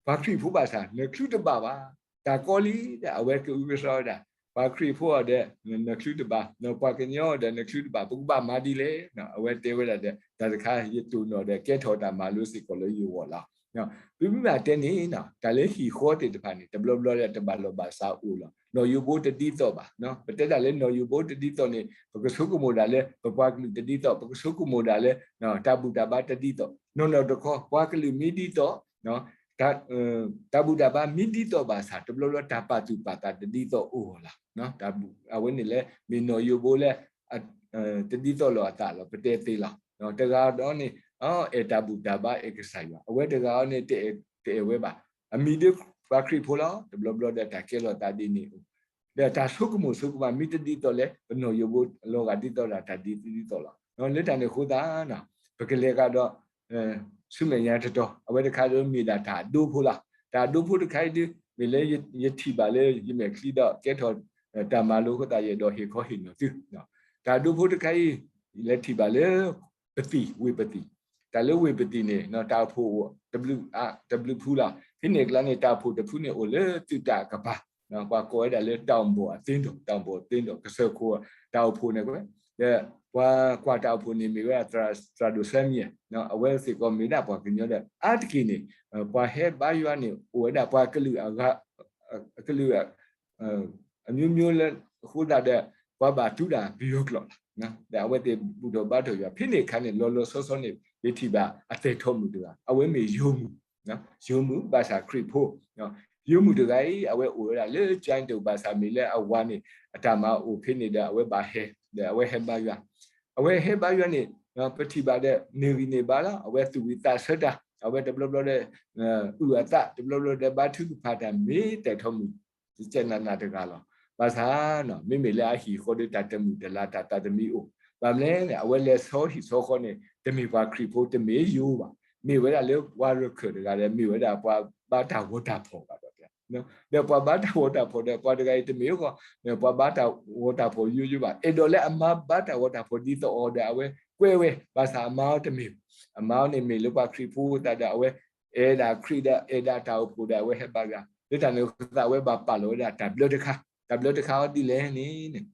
ပှၤခရံာ်ဖိဘၣ်ဆၣ် နချုးတဘၣ်ဘၣ်. တၢ်ကီလံဒီး အဝဲကအုကစွါဝဲဒၣ် ပှၤခရံာ်ဖိအီၤဒီး နချုးတဘၣ်, ပှၤကညီအီၤဒီး နချုးတဘၣ်, ပကဘၣ်မၤဒ်လဲၣ်. အဝဲတဲဝဲဒၣ်ဒီး တၢ်တခါယတိၢ်နီၣ်ဒီး ကဲထီၣ်တၢ်မၤလိစ့ၢ်ကီးလၢယဂီၢ်လီၤ. ပမ့ၢ်ဘၣ်တဲန့ၣ် တၢ်လၢဟံၣ်ဃီသ့ၣ်တဖၣ်န့ၣ် တဘျီဘျီဒီးတဘၣ်လီၢ်ဘၣ်စးအိၣ်လီၤ. နီၢ်ယိၤဘိတဒ်သိးဘၣ်. ပတဲဒၣ်လၢနီၢ်ယိၤဘိတဒ်သိးန့ၣ် ပကဆိကမိၣ်ဒၣ်လၢ ပပှၤကလုာ်တဒ်သိး, ပကဆိကမိၣ်ဒၣ်လၢ တၢ်ဘူၣ်တၢ်ဘါတဒ်သိး, နီၢ်နီၢ်တခီ ပှၤကလုာ်မ့ၢ်ဒ်သိး တၢ်ဘူၣ်တၢ်ဘါမ့ၢ်ဒ်သိးဘၣ်ဆၣ် တဘျီဘျီတၢ်ပာ်သူၣ်ပာ်သးတဒ်သိးအိၣ်လီၤ. အဝဲန့ၣ်လၢ မ့ၢ်နီၢ်ယိၤဘိလၢ တဒ်သိးလိာ်အသးလီၤ ပတဲသ့လီၤ. တဂၤဒီးန့ၣ် အဲၣ်တၢ်ဘူၣ်တၢ်ဘါ အဲၣ်ကစၢ်ယွၤ, အဝဲတဂၤအီၤန့ၣ် တအဲၣ်ဝဲဘၣ်. အမံၤဒ်ပှၤခရံာ်ဖိလီၤ. တဘျီဘျီဒီးတၢ်ကဲလိာ်သးဒ်န့ၣ်အိၣ်, ဒီးတၢ်ဆိကမိၣ်ဆိကမးမ့ၢ်တဒ်သိးလဲၣ် ပနီၢ်ယိၤဘိလီၤဂာ်ဒ်သိးဒီးတၢ်ဒ်သိးသိးလီၤ. လၢတၢ်န့ၣ်အဃိသတး ပကလဲၤကဒီး ဆူမဲာ်ညါတတီၤ အဝဲတခါဒီးမ့ၢ်ဒၣ်တၢ်အဒိဖိလီၤ. တၢ်အဒိဖိတခါအံၤဒ် မ့ၢ်လၢယထံၣ်ဘၣ်လၢယမဲာ်ချံဒီးကဲထီၣ်တၢ်မၤလိအဃိသတး ယအဲၣ်ဒိးဟ့ၣ်ခီဟ့ၣ်နီၤသု. တၢ်အဒိဖိတခါအံၤ လဲၤထံၣ်ဘၣ်လၢ ပသံၣ်, ဝ့ၢ်ပသံၣ်. တၢ်လၢဝ့ၢ်ပသံၣ်န့ၣ် တၢ်အိၣ်ဖှိၣ်အိၣ်တဘျုးဖုလီၤ. ဖဲန့ၣ်အကျါန့ၣ် တၢ်အိၣ်ဖှိၣ်တဖုန့ၣ်အိၣ်လၢသုးတၢ်အကပၤ, ပှၤကိးဝဲဒၣ်လၢတၢ်အိၣ်ဘီၣ်အသ့ဒီး, တၢ်အိၣ်ဘီၣ်အသ့ဒီး ကစၢၢ်ခိၣ်တၢ်အိၣ်ဖှိၣ်န့ၣ်ကွဲ, ဒီးပှၤကွၢ်တၢ်အိၣ်ဖှိၣ်န့ၣ်မ့ၢ်ဝဲဒၣ် သရၣ်ဒိၣ်စဲမံယဲၢ်, အဝဲစ့ၢ်ကီးမ့ၢ်ဒၣ်ပှၤကညီဒီး အါတက့ၢ်န့ၣ် ပှၤဟဲဘါယွၤန့ၣ် အိၣ်ဝဲဒၣ်ပှၤကလုာ်အဂၤ ကလုာ် အမျိုးမျိုးလၢအဃိသတးဒီး ပှၤဘၣ်တူၢ်ဒၣ်ပယီၤကျိာ်လီၤ. ဒီးအဝဲသ့ၣ်ဘူၣ်ထီၣ်ဘါထီၣ်ယွၤ ဖဲန့ၣ်အခါန့ၣ် လီၤလီၤဆီဆီန့ၣ် ပထံၣ်ဘၣ်အသဲၣ်ထီၣ်မုၣ်တဂၤ အဝဲမ့ၢ်ယိၤမုၣ်, ယိၤမုၣ်ဘၣ်ဆၣ်ခရံာ်ဖိ, ယိၤမုၣ်တဂၤအံၤ အဝဲအိၣ်ဝဲဒၣ်လၢ ကၠဲးတိၣ် ဘၣ်ဆၣ်မ့ၢ်လၢအဝၤန့ၣ် အတၢ်မၤအိၣ်ဖဲန့ၣ်ဒီး အဝဲဘၣ်ဟဲ, ဒီးအဝဲဟဲဘါယွၤ, အဝဲဟဲဘါယွၤန့ၣ် ပထံၣ်ဘၣ်ဒီး န့ၢ်ဂံၢ်န့ၢ်ဘါလီၤ. အဝဲသူၣ်ဝံၣ်သးဆၢတၢ်, အဝဲတဘျီဘျီဒီး အုၣ်အသး တဘျီဘျီဒီး ဘါထုကဖၣ်တၢ်မ့ၢ်သဲၣ်ထီၣ်မုၣ် တကဲနးနးတဂၤလီၤ. ဘၣ်ဆၣ် မ့မ့ၢ်လၢအဟံၣ်ဃီဒီး တၢ်တမုာ်တလၤ တၢ်သးသမံအိၣ်, ဘၣ်မနုၤလဲၣ်န့ၣ် အဝဲလဲၤဆီဟံၣ်ဆီဃီန့ၣ် တမ့ၢ်ပှၤခရံာ်ဖိ တမ့ၢ်ယိၤဘၣ်, မ့ၢ်ဝဲဒၣ်လၢပှၤရခၢၣ်တဂၤဒီး မ့ၢ်ဝဲဒၣ်ပှၤဘါတၢ်ဂီၤတၢ်ဖီၣ်ဘၣ်ဒီး ဒီးပှၤဘါတၢ်ဂီၤတၢ်ဖီၣ်ဒီး ပှၤတဂၤအံၤတမ့ၢ်အဃိ ပှၤဘါတၢ်ဂီၤတၢ်ဖီၣ်ယိယိဘၣ်. အဲၣ်ဒိးလၢအမါဘါတၢ်ဂီၤတၢ်ဖီၣ်ဒ်သိးအီၤဒီး အဝဲကွဲဝဲ ဘၣ်ဆၣ်အမါအီၤတမ့ၢ်ဘၣ်. အမါအီၤန့ၣ်မ့ၢ်လၢပှၤခရံာ်ဖိသတးဒီး အဝဲအဲၣ်ဒၣ်ခရံာ်ဒီး အဲၣ်ဒၣ်တၢ်အိၣ်ဖှိၣ်ဒီး အဝဲဟဲဘါယွၤ လၢတၢ်န့ၣ်အဃိသတး အဝဲဘၣ်ပာ်လီၤဝဲဒၣ်တၢ်ဘျၢတခါ, တၢ်ဘျၢတခါအီၤဒ်လဲၣ်န့ၣ်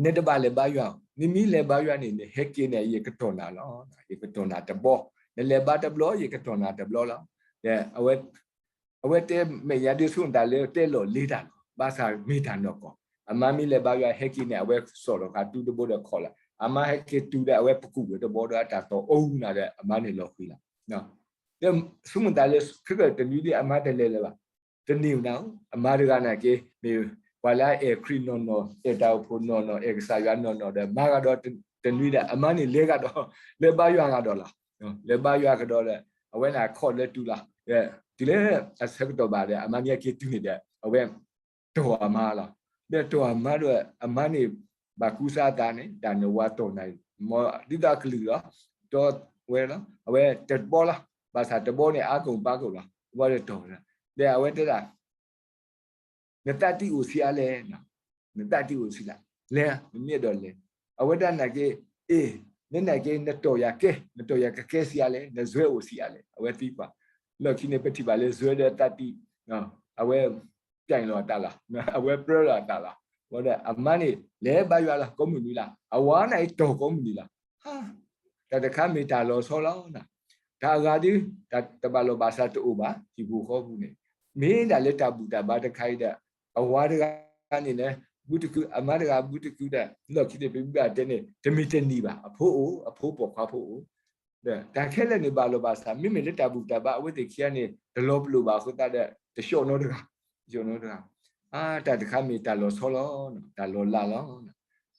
နတဘၣ်လဲၤဘါယွၤ, နမ့ၢ်လဲၤဘါယွၤန့ၣ် နဟဲက့ၤန့ၣ် ယကတီၢ်နၤလီၤ. ယကတီၢ်နၤတဘျီ, နလဲၤဘါတဘျီ ယကတီၢ်နၤတဘျီလီၤ. ဒီး အဝဲတဲမဲာ်ညါဒ်ဆူၣ်တၢ်လၢတဲလီၤလ့တၢ်လီၤ. ဘၣ်ဆၣ်မ့ၢ်တၢ်နီၢ်ကီၢ်, အမါမ့ၢ်လဲၤဘါယွၤဟဲက့ၤန့ၣ် အဝဲစိာ်လီၤဃာ်တူတဘိဒီးခီၣ်လီၤ. အမါဟဲက့ၤတူဒီး အဝဲပကူၣ်ဝဲတဘီဒီးအတၢ်တီၤအူနၤဒီး အမါန့ၣ်လီၤဃံၤလီၤ. ဒီးဆူၣ်မတၤလၢ ခဲကတနွံဒ်အမါတလဲၤလၢၤဘၣ်. တန့ၢ်နၤဧိၤ, အမါတဂၤနာ်က့ မ့ၢ်ပှၤလၢအအဲၣ်ခရံာ်နီၢ်နီၢ်, အဲၣ်တၢ်အိၣ်ဖှိၣ်နီၢ်နီၢ်, အဲၣ်ကစၢ်ယွၤနီၢ်နီၢ်ဒီး မါဂၤဒီးတနွံဒီး အမါန့ၣ်လဲၤဂၤဒီး လဲၤဘါယွၤဂၤဒီးလီၤ. လဲၤဘါယွၤကဒီးဒီး အဝဲန့ၣ်ခီၣ်လၢတူလီၤ. တုၤလၢ အဆၢကတီၢ်ဘၣ်ဒီး အမါမ့ၢ်ဟဲက့ၤတုၤန့ၣ်ဒီး အဝဲတီၢ်အမါလီၤ. ဒီးတီၢ်အမါဒီး အမါန့ၣ် ဘၣ်ကူစါအသးန့ၣ် တၢ်န့ၣ်ဝၤတီၢ်နၤ, မ်ဒ်သိးအကလုၢ်လီၤ, တီဝဲလီၤ. အဝဲတဘီလီၤ. ဘၣ်ဆၣ်တဘီန့ၣ် အါကိၣ်ပၢ်ကိၣ်လီၤ. တဘီဒီးတီၢ်ဝဲလီၤ. ဒီးအဝဲတဲဒၣ် နသးတံၢ်အိၣ်ဆံးအါလဲၣ်, နသးတံၢ်အိၣ်ဆံးလဲၣ်, လဲၤ, နမ့ၢ်အဲၣ်ဒိးလဲၤ. အဝဲဒၣ်နာ်က့ အ့ၣ်, နနာ်က့ နတီၢ်ယၤကဲ, နတီၢ်ယၤကကဲဆံးအါလဲၣ်, နစၢၤအိၣ်ဆံးအါလဲၣ်. အဝဲသံကွၢ်, လီၢ်ခံန့ၣ် ပထံၣ်ဘၣ်လၢစၢၤဒီးသးတံၢ်, အဝဲ ပြိုင်လီၤအသးလီၤ, အဝဲပြၢလီၤအသးလီၤ. ဒီးအမါန့ၣ် လဲၤဘါယွၤလီၤ ကိးမုၢ်နံၤလီၤ. အဝၤန့ၣ်အံၤတီၢ်ကိးမုၢ်နံၤလီၤ. တၢ်တခါမ့ၢ်တၢ်လီၤဆီလီၤ. တၢ်အဂၤဒု တၢ်တဘၣ်လိာ်ဘၣ်စးတအိၣ်ဘၣ်, ဟံၣ်ပူၤဃီပူၤန့ၣ် မ့ၢ်ဒၣ်လၢတၢ်ဘူၣ်တၢ်ဘါတခါအံၤဒီး အဝၤတဂၤန့ၣ် ဘူးတကု, အမါတဂၤဘူးတကုဒီး လီၢ်ခံန့ၣ် ပမ့ၢ်ဘၣ်တဲန့ၣ် တမ့ၢ်တနံၤဘၣ်, အဖိအိၣ်, အဖိပိာ်ခွါဖိအိၣ်. ဒီးတၢ်ခဲလၢာ်န့ၣ် ဘၣ်လိာ်ဘၣ်စး, မ့မ့ၢ်လၢတၢ်ဘူၣ်တၢ်ဘါ အဝဲသ့ၣ်ခံဂၤန့ၣ် တလီၤပလိာ်ဘၣ်အဃိသတးဒီး တဆှီၣ်နီတဂၤ, တဆှီၣ်နီတဂၤ. အါ, တၢ်တခါမ့ၢ်တၢ်လီၤဆီလီၤ, တၢ်လီၤလးလီၤ.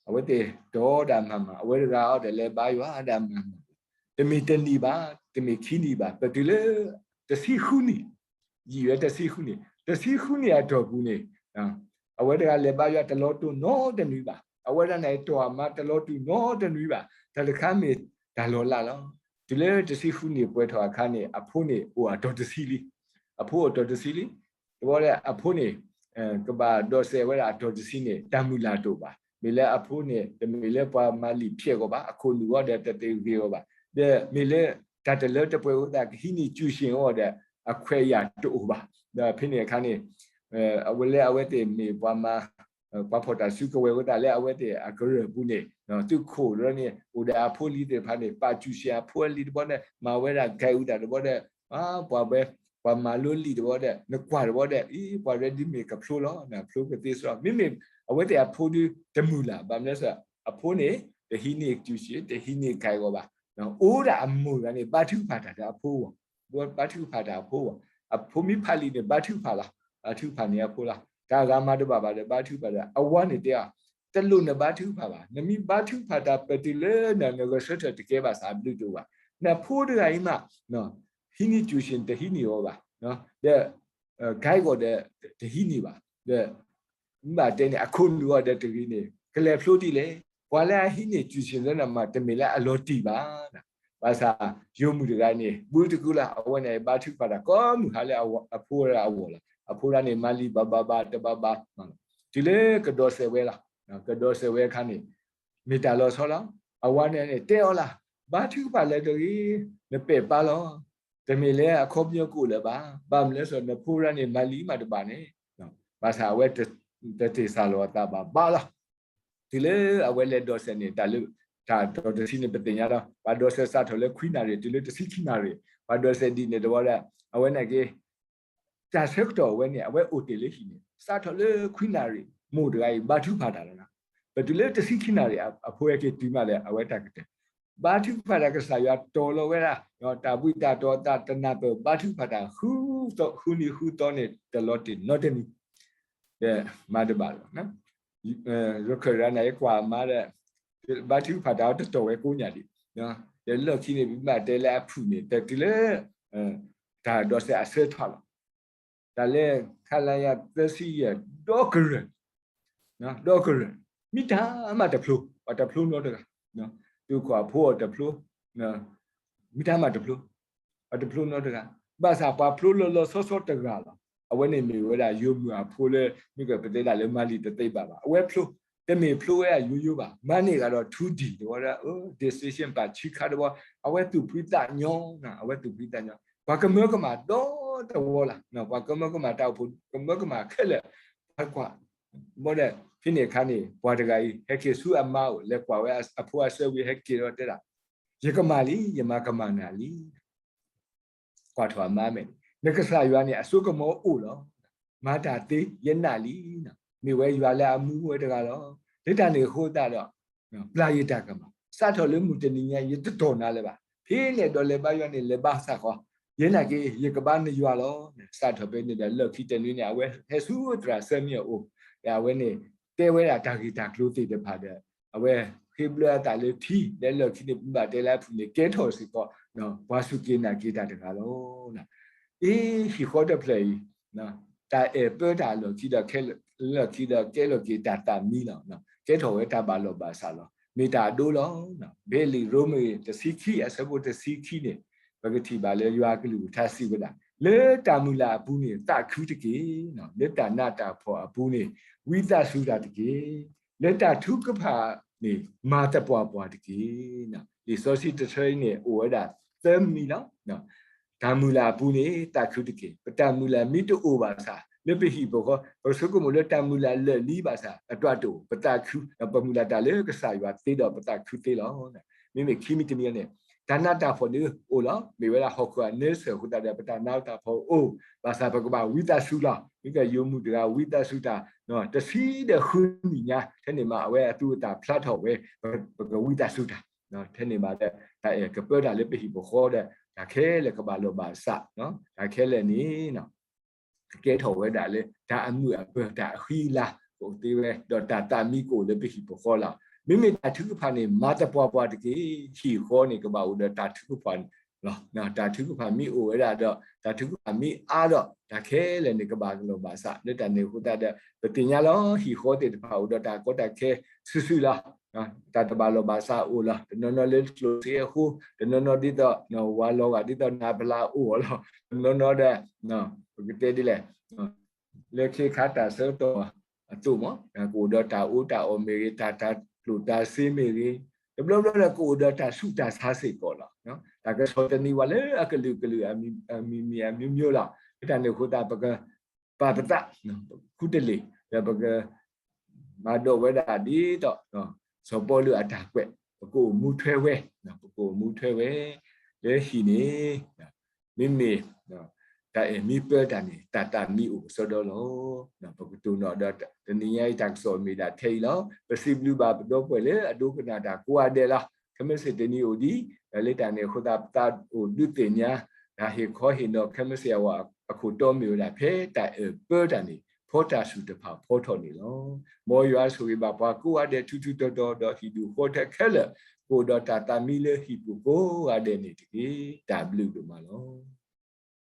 အဝဲသ့ၣ်တီၢ်ဒၣ်မၤမၤ, အဝဲတဂၤအီၤဒီးလဲၤဘါယွၤဒၣ်မၤမၤ, တမ့ၢ်တနံၤဘၣ်, တမ့ၢ်ခံနံၤဘၣ်, ပတုၤလၢ တဆံဃုနံၣ်, ယံာ်ဝဲတဆံဃုနံၣ်, တဆံဃုနံၣ်အတီၢ်ပူၤန့ၣ် အဝဲတဂၤလဲၤဘါယွၤတလီၤတိၢ်နီတနွံဘၣ်. အဝဲဒၣ်န့ၣ်တီၢ်အမါတလီၤတိၢ်နီတနွံဘၣ်. တၢ်တခါမ့ၢ်တၢ်လီၤလးလီၤ. တုၤလၢတဆံဃုနံၣ်ပှဲၤထီၣ်အခါန့ၣ် အဖိန့ၣ်အိၣ်အတီၤတဆံလံ. အဖိအိၣ်တီၤတဆံလံ. တဘျီဒီးအဖိန့ၣ် ကဘၣ်ဒိးစဲးဝဲဒၣ်အတီၤတဆံန့ၣ် တၢ်မုၢ်လၢ်တအိၣ်ဘၣ်. မ့ၢ်လၢအဖိန့ၣ် တမ့ၢ်လၢပှၤမၤလံာ်ဖျဲးအဂီၢ်ဘၣ်, အခိၣ်နူာ်အီၤဒီးတသ့ဂ့ၤအီၤဘၣ်. ဒီးမ့ၢ်လၢတၢ်တလၢတပှဲၤအဃိသတး ကဟံးန့ၢ်စူၢ်ၡ့ၣ်အီၤဒီး အခွဲးအယာ်တအိၣ်ဘၣ်. ဒီးဖဲန့ၣ်အခါန့ၣ် အဝဲလၢအဝဲသ့ၣ်မ့ၢ်ပှၤမၤ ပှၤဖီၣ်တၢ်စုကဝဲၤအဃိသတးလၢအဝဲသ့ၣ်အကရၢၢ်ပူၤန့ၣ် သုးခိၣ်တဘျီန့ၣ် အိၣ်ဒီးအဖိလံၤသ့ၣ်တဖၣ်န့ၣ် ပာ်စူၢ်ၡ့ၣ်အဖိအလံၤတဘျီဒီး မၤဝဲဒၣ် guide ဝဲဒၣ်တဘျီဒီး ပှၤဝဲ ပှၤမၤလိလံာ်တဘျီဒီး နကွၢ်တဘျီဒီး အံၤ ပှၤရဲဒ်မ့ၢ်ကဖျိလီၤ, ဖျိကသ့စရီ, မ့မ့ၢ်အဝဲသ့ၣ်အဖိဒုတမုၢ်လၢ်, ဘၣ်မနုၤလဲၣ်, အဖိန့ၣ် တဟံးန့ၢ်စူၢ်ၡ့ၣ်, တဟံးန့ၢ် guide အီၤဘၣ်. အိၣ်ဒၣ်အမုၢ်ဂၤန့ၣ် ဘါထုကဖၣ်တၢ်ဒီးအဖိအဂီၢ်, ဘါထုကဖၣ်တၢ်အဖိအဂီၢ်, အဖိမ့ၢ်ဖးလံာ်န့ၣ် ဘါထုကဖၣ်လီၤ, ဘါထုကဖၣ်န့ၢ်အဖိလီၤ. တၢ်ဂၤမၤတဘၣ်ဘၣ်ဒီး ဘါထုကဖၣ်ဒီး အဝၤန့ၣ်တဲအီၤ, တလိၣ်နဘါထုကဖၣ်ဘၣ်, နမ့ၢ်ဘါထုကဖၣ်တၢ် ပတုၤလၢနဂဲၤဆၢထၢၣ်တကဲဘၣ်ဆၣ် အဘျုးတအိၣ်ဘၣ်. နဖိတဂၤအံၤမး ဟံးန့ၢ်စူၢ်ၡ့ၣ် တဟံးန့ၢ်အီၤဘၣ်, ဒီး guide အီၤဒီး တဟံးန့ၢ်ဘၣ်, ဒီး မ့ၢ်ဘၣ်တဲန့ၣ် အခိၣ်နူာ်အီၤဒီးတဂ့ၤန့ၣ် ကလဲၤဖျိဒ်လဲၣ်. ပှၤလၢအဟံးန့ၢ်စူၢ်ၡ့ၣ်လၢနမၤ တမ့ၢ်လၢအလီၤတံၢ်ဘၣ်. ဘၣ်ဆၣ် ယိၤမုၣ်တဂၤန့ၣ် ဘူးတကုလၢ အဝဲန့ၣ် ဘါထုကဖၣ်တၢ်ကိးမုၢ်ဟါလၢအဖိအဂီၢ်လီၤ. အဖိဒၣ်န့ၣ် မၤလံာ်ဘၣ်ဘၣ်ဘၣ်တဘၣ်ဘၣ်, တုၤလၢကဒိးစဲးဝဲလီၤ. ကဒိးစဲးဝဲအခါန့ၣ် မ့ၢ်တၢ်လီၤဆီလီၤ. အဝၤန့ၣ်န့ၣ် တဲအီၤလၢ ဘါထုကဖၣ်လၢတဂ့ၤ, နပဲာ်ပါလီၤ. တမ့ၢ်လၢအခီပညီကအိၣ်လၢၤဘၣ်. ဘၣ်မနုၤလဲၣ်, နဖိဒၣ်န့ၣ် မၤလံာ်မးတဘၣ်န့ၣ်, ဘၣ်ဆၣ်အဝဲတတ့ၢ်စၢ်လီၤအသးဘၣ်ဘၣ်လီၤ. တုၤလၢအဝဲလဲၤဒိးစဲးန့ၣ် တၢ်လၢ တၢ်တီၤတဆံန့ၣ် ပသ့ၣ်ညါဒီး ပှၤဒိးစဲးစးထီၣ်လၢခွံနၣ်ရံၣ် တုၤလၢတဆံခံနၣ်ရံၣ် ပှၤဒိးစဲးဒ်န့ၣ်တဘျီဒီး အဝဲန့ၣ်က့ တၢ်ဆၢကတီၢ်အဝဲန့ၣ် အဝဲအိၣ်တ့ၢ်လၢဟံၣ်န့ၣ် စးထီၣ်လၢခွံနၣ်ရံၣ် မိၢ်တဂၤအံၤ ဘါထုကဖၣ်တၢ်လီၤ. ပတုၤလၢတဆံခံနၣ်ရံၣ် အဖိဟဲက့ၤတုၤမးဒီး အဝဲတၢ်ကတၢၢ် ဘါထုကဖၣ်တၢ် ကစၢ်ယွၤတီၤလီၤဝဲဒၣ် တၢ်ဘှံးတၢ်တီၤ တၢ်တနၢ်ပၢၢ် ဘါထုကဖၣ်တၢ် ဃုသီ ဃုနံၤဃုသီန့ၣ် တလီၤတံၢ်နီတမံၤ ဒီးမၤတဘၣ်လီၤ. ရခၢၣ်ရၤနၤ ယကွၢ်အမါဒီး ဘါထုကဖၣ်တၢ်အီၤတတီၢ်ဝဲကိးညါဒံး, ဒီးလီၢ်ခံန့ၣ် ပဘၣ်တဲလၢအဖုၣ်န့ၣ် တတုၤလၢ တၢ်ဒိးစဲးအဆၢထီၣ်လီၤ. တၢ်လၢ ခလရ သၢဆံယဲၢ် ဒီကရၢၢ်, ဒီကရၢၢ် မ့ၢ်တၢ်မးတဖျိ, ပှၤတဖျိနီတဂၤ, သုးခိၣ်အဖိအီၤတဖျိ, မ့ၢ်တၢ်မးတဖျိ, ပှၤတဖျိနီတဂၤ, ဘၣ်ဆၣ်ပှၤဖျိလီၤလီၤဆီဆီတဂၤလီၤ. အဝဲန့ၣ်မ့ၢ်ဝဲဒၣ်ယိၤမုၢ်အဖိလၢ မ့ၢ်ကပတဲဒၣ်လၢမၤလံာ်တသ့ဘၣ်ဘၣ်. အဝဲဖျိ တမ့ၢ်ဖျိဝဲဒၣ်ယိယိဘၣ်. မၤန့ၢ်ဂၤဒီး ထူဒံၣ်တဝီဒီး decision ပာ်ဆံခါတဝီ, အဝဲသူၣ်ဖှံသးညီ, အဝဲသူၣ်ဖှံသးညီ. ပှၤကမၢကမၣ်ဒီတဝီလၢ်, ပှၤကမၢကမၣ်တၢ်အိၣ်ဖှိၣ် ကမၢကမၣ်ခဲလၢာ်, ပှၤကွၢ် ဘၣ်ဒီး ဖဲန့ၣ်အခါန့ၣ် ပှၤတဂၤအံၤ ဟဲက့ၤဆူအမါအိၣ် လဲၤကွၢ်ဝဲအဖိအဆၢဝံၤ ဟဲက့ၤဒီးတဲဒၣ်, ယကမၣ်လံ, ယမၤကမၣ်နၤလံ. ကွၢ်ထီၣ်အမါမဲာ်န့ၣ် နကစၢ်ယွၤန့ၣ် အစိကမီၤအိၣ်လီၤ. မၤတၢ်သ့ ယနာ်လံ. မ့ၢ်ဝဲယွၤလၢအမူဝဲတဂၤလီၤ. လၢတၢ်န့ၣ်အဃိသတးဒီး ပျၢ်ယတၢ်ကမၣ်, စးထီၣ်လၢမုၢ်တနံၤညါ ယတတီၢ်နၤလၢၤဘၣ်. ဖဲလဲၣ်ဒိးလဲၤဘါယွၤန့ၣ် လဲၤဘါစ့ၢ်ကီး, ယဲနာ်က့ ယကဘါနယွၤလီၤ. စးထီၣ်ဖဲန့ၣ်ဒီး လီၢ်ခံတနွံန့ၣ် အဝဲဟဲဆူသရၣ်စၢမံအအိၣ်, ဒီးအဝဲန့ၣ် တဲဝဲဒၣ်တၢ်ဂ့ၢ်တၢ်ကျိၤသ့ၣ်တဖၣ်ဒီး အဝဲဃ့ဘျၢအသးလၢထံ, ဒီးလီၢ်ခံန့ၣ် ပဘၣ်တဲလၢအပူၤန့ၣ် ကဲထီၣ်စ့ၢ်ကီး ပှၤစူၢ်က့ၤနာ်က့ၤတၢ်တဂၤလီၤ. အ့ ဟံၣ်ဃီတဖျၢၣ်အံၤ တၢ်အဲၣ်ပၢတၢ်အလီၢ်ခံဒီး ခဲလၢာ်ခံဒီး ကဲလီၤက့ၤတၢ်သးမံလီၤ. ကဲထီၣ်ဝဲတၢ်ဘၣ်လီၢ်ဘၣ်စးလီၤ. မ့ၢ်တၢ်အဒိလီၤ. ဖဲလံာ်ရိမ့ၤတဆံခံ အဆၢဖိတဆံခံန့ၣ် ပကထံၣ်ဘၣ်လၢယွၤအကလုၢ်ကထါစံးဝဲဒၣ်, လၢတၢ်မုၢ်လၢ်အပူၤန့ၣ် သးခုတက့ၢ်. လၢတၢ်နးတၢ်ဖှီၣ်အပူၤန့ၣ် ဝံသးစူၤတၢ်တက့ၢ်. လၢတၢ်ထုကဖၣ်န့ၣ် မၤသပှၢ်ပှၢ်တက့ၢ်. လံာ်စီဆှံတဆၢအံၤန့ၣ် အိၣ်ဝဲဒၣ်သၢမံၤလီၤ. တၢ်မုၢ်လၢ်အပူၤန့ၣ် သးခုတက့ၢ်. ပတၢ်မုၢ်လၢ်မ့ၢ်တအိၣ်ဘၣ်ဆၣ် လၢပဟံၣ်ပဃီ ပဆိကမိၣ်လၢတၢ်မုၢ်လၢ်လၢာ်လံဘၣ်ဆၣ် အတၢ်တအိၣ် ပသးခု, ပမုၢ်လၢ်တၢ်လၢကစၢ်ယွၤသ့ဒီးပသးခုသ့လီၤ. မ့မ့ၢ်ခံမံၤတမံၤန့ၣ် တၢ်နးတၢ်ဖှီၣ်ဒုးအိၣ်လီၤ. မ့ၢ်ဝဲဒၣ်ဟီၣ်ခိၣ်အနၢဆၢၣ်အဃိသတးဒီး ပတၢ်နးတၢ်ဖှီၣ်အိၣ်ဘၣ်ဆၣ် ပကဘၣ်ဝံသးစူၤလီၤ. မ့ၢ်ကယိၤမုၢ်တဂၤဝံသးစူၤတၢ် တဆံဒီးဃုနံၣ်ညါ ထဲန့ၣ်မး အဝဲအသူအသၣ်ဖျါထီၣ်ဝဲ ပကဝံသးစူၤတၢ် ထဲန့ၣ်မးဒီး တၢ်အဲၣ်ကပၢတၢ်လၢပဟံၣ်ပဃီဒီး တၢ်ခဲလၢာ်ကဘၣ်လီၢ်ဘၣ်စး, တၢ်ခဲလၢာ်န့ၣ် ကဲထီၣ်ဝဲဒၣ်လၢ တၢ်အမုာ်အပၢၤ တၢ်အဃံအလၤ ကအိၣ်သ့ဝဲ ဒီးတၢ်သးမံကအိၣ်လၢပဟံၣ်ပဃီလီၤ. မ့မ့ၢ်တၢ်ထုကဖၣ်န့ၣ် မၤသပှၢ်ပှၢ်တက့ၢ်. ဟံၣ်ဃီန့ၣ် ကဘၣ်အိၣ်ဒီးတၢ်ထုကဖၣ်လီၤ. တၢ်ထုကဖၣ်မ့ၢ်အိၣ်ဝဲဒၣ်ဒီး တၢ်ထုကဖၣ်မ့ၢ်အါဒီး တၢ်ခဲလၢာ်န့ၣ် ကဘၣ်လီၢ်ဘၣ်စး လၢတၢ်န့ၣ်အဃိသတးဒီး ပသ့ၣ်ညါလီၤ ဟံၣ်ဃီသ့ၣ်တဖၣ်အိၣ်ဒီးတၢ်ကီတၢ်ခဲစုာ်စုာ်လီၤ. တၢ်တဘၣ်လီၢ်ဘၣ်စးအိၣ်လီၤ. တနီၤနီၤလၢကျိၣ်စ့အဃိ, တနီၤနီၤဒ်သိး ဝၤလီၤဂာ်ဒ်သိးနးပလါအိၣ်အီၤလီၤ. တနီၤနီၤဒီး ပကတဲဒ်လဲၣ် လၢခ့ခါတၢ်ဆၢကတီၢ်အသိးမး ကအိၣ်ဒီးတၢ်အီၣ်တၢ်အီမ့ၢ်ဂ့ၤ, တၢ်တၢ်ကျိၣ်တၢ်စ့မ့ၢ်ဂ့ၤ, တဘျီဘျီဒီးကအိၣ်ဒီးတၢ်ဆူးတၢ်ဆါစ့ၢ်ကီးလီၤ. တၢ်ကဆီၣ်သနံးဝဲလၢအကလုာ်ကလုာ် အမံၤမံၤအမျိုးမျိုးလီၤ. လၢတၢ်န့ၣ်အဃိသတး ပကပာ်ပသး ခူတလ့ၢ် ဒီးပက မၤဒိးဝဲဒၣ်ဒ်သိး စီၤပီလူးအတၢ်ကွဲး ပကအိၣ်မူထွဲဝဲ, ပကအိၣ်မူထွဲဝဲ လၢဟံၣ်န့ၣ် မ့မ့ၢ် တၢ်အဲၣ်မ့ၢ်ပၢတၢ်န့ၣ် တၢ်သးမံအိၣ်ကစီဒီလီၤ. ပကတိၢ်နီၣ်ဒီး တနံၤညါအံၤတၢ်ကစီၣ်မ့ၢ်ဒၣ်ထဲအံၤလီၤ. ပစံးဘျုးဘၣ်ပဒီပုၢ်ဝဲၢ်လၢအဒိကနၣ်တၢ်ကိးဂၤဒဲးလီၤ. ခဲမုၢ်ဆ့ၣ်တနံၤအိၣ်ဒံး ဒီးလၢတၢ်န့ၣ်အဃိသတး ပသးအိၣ်ဒုးသ့ၣ်ညါ တၢ်ဟ့ၣ်ခီဟ့ၣ်နီၤခဲမုၢ်ဆ့ၣ်အဝဲအခိၣ်တီမ့ၢ်ဝဲဒၣ် ဖဲတၢ်အဲၣ်ပၢတၢ်န့ၣ် ဖီတၢ်ဆူၣ်တဖၣ်ဖီထီၣ်န့ၣ်လီၤ. မ်ယွၤဆိၣ်ဂ့ၤဘၣ်ပှၤကိးဂၤဒဲးထူထူတီတီ ဒီးဟံၣ်ဒူၣ်ဃီထၢခဲလၢာ် ကအိၣ်ဒီးတၢ်သးမံလၢဟံၣ်ပူၤကိးဂၤဒဲးန့ၣ်တက့ၢ်. တၢ်ဘျုးဒိၣ်မးလီၤ.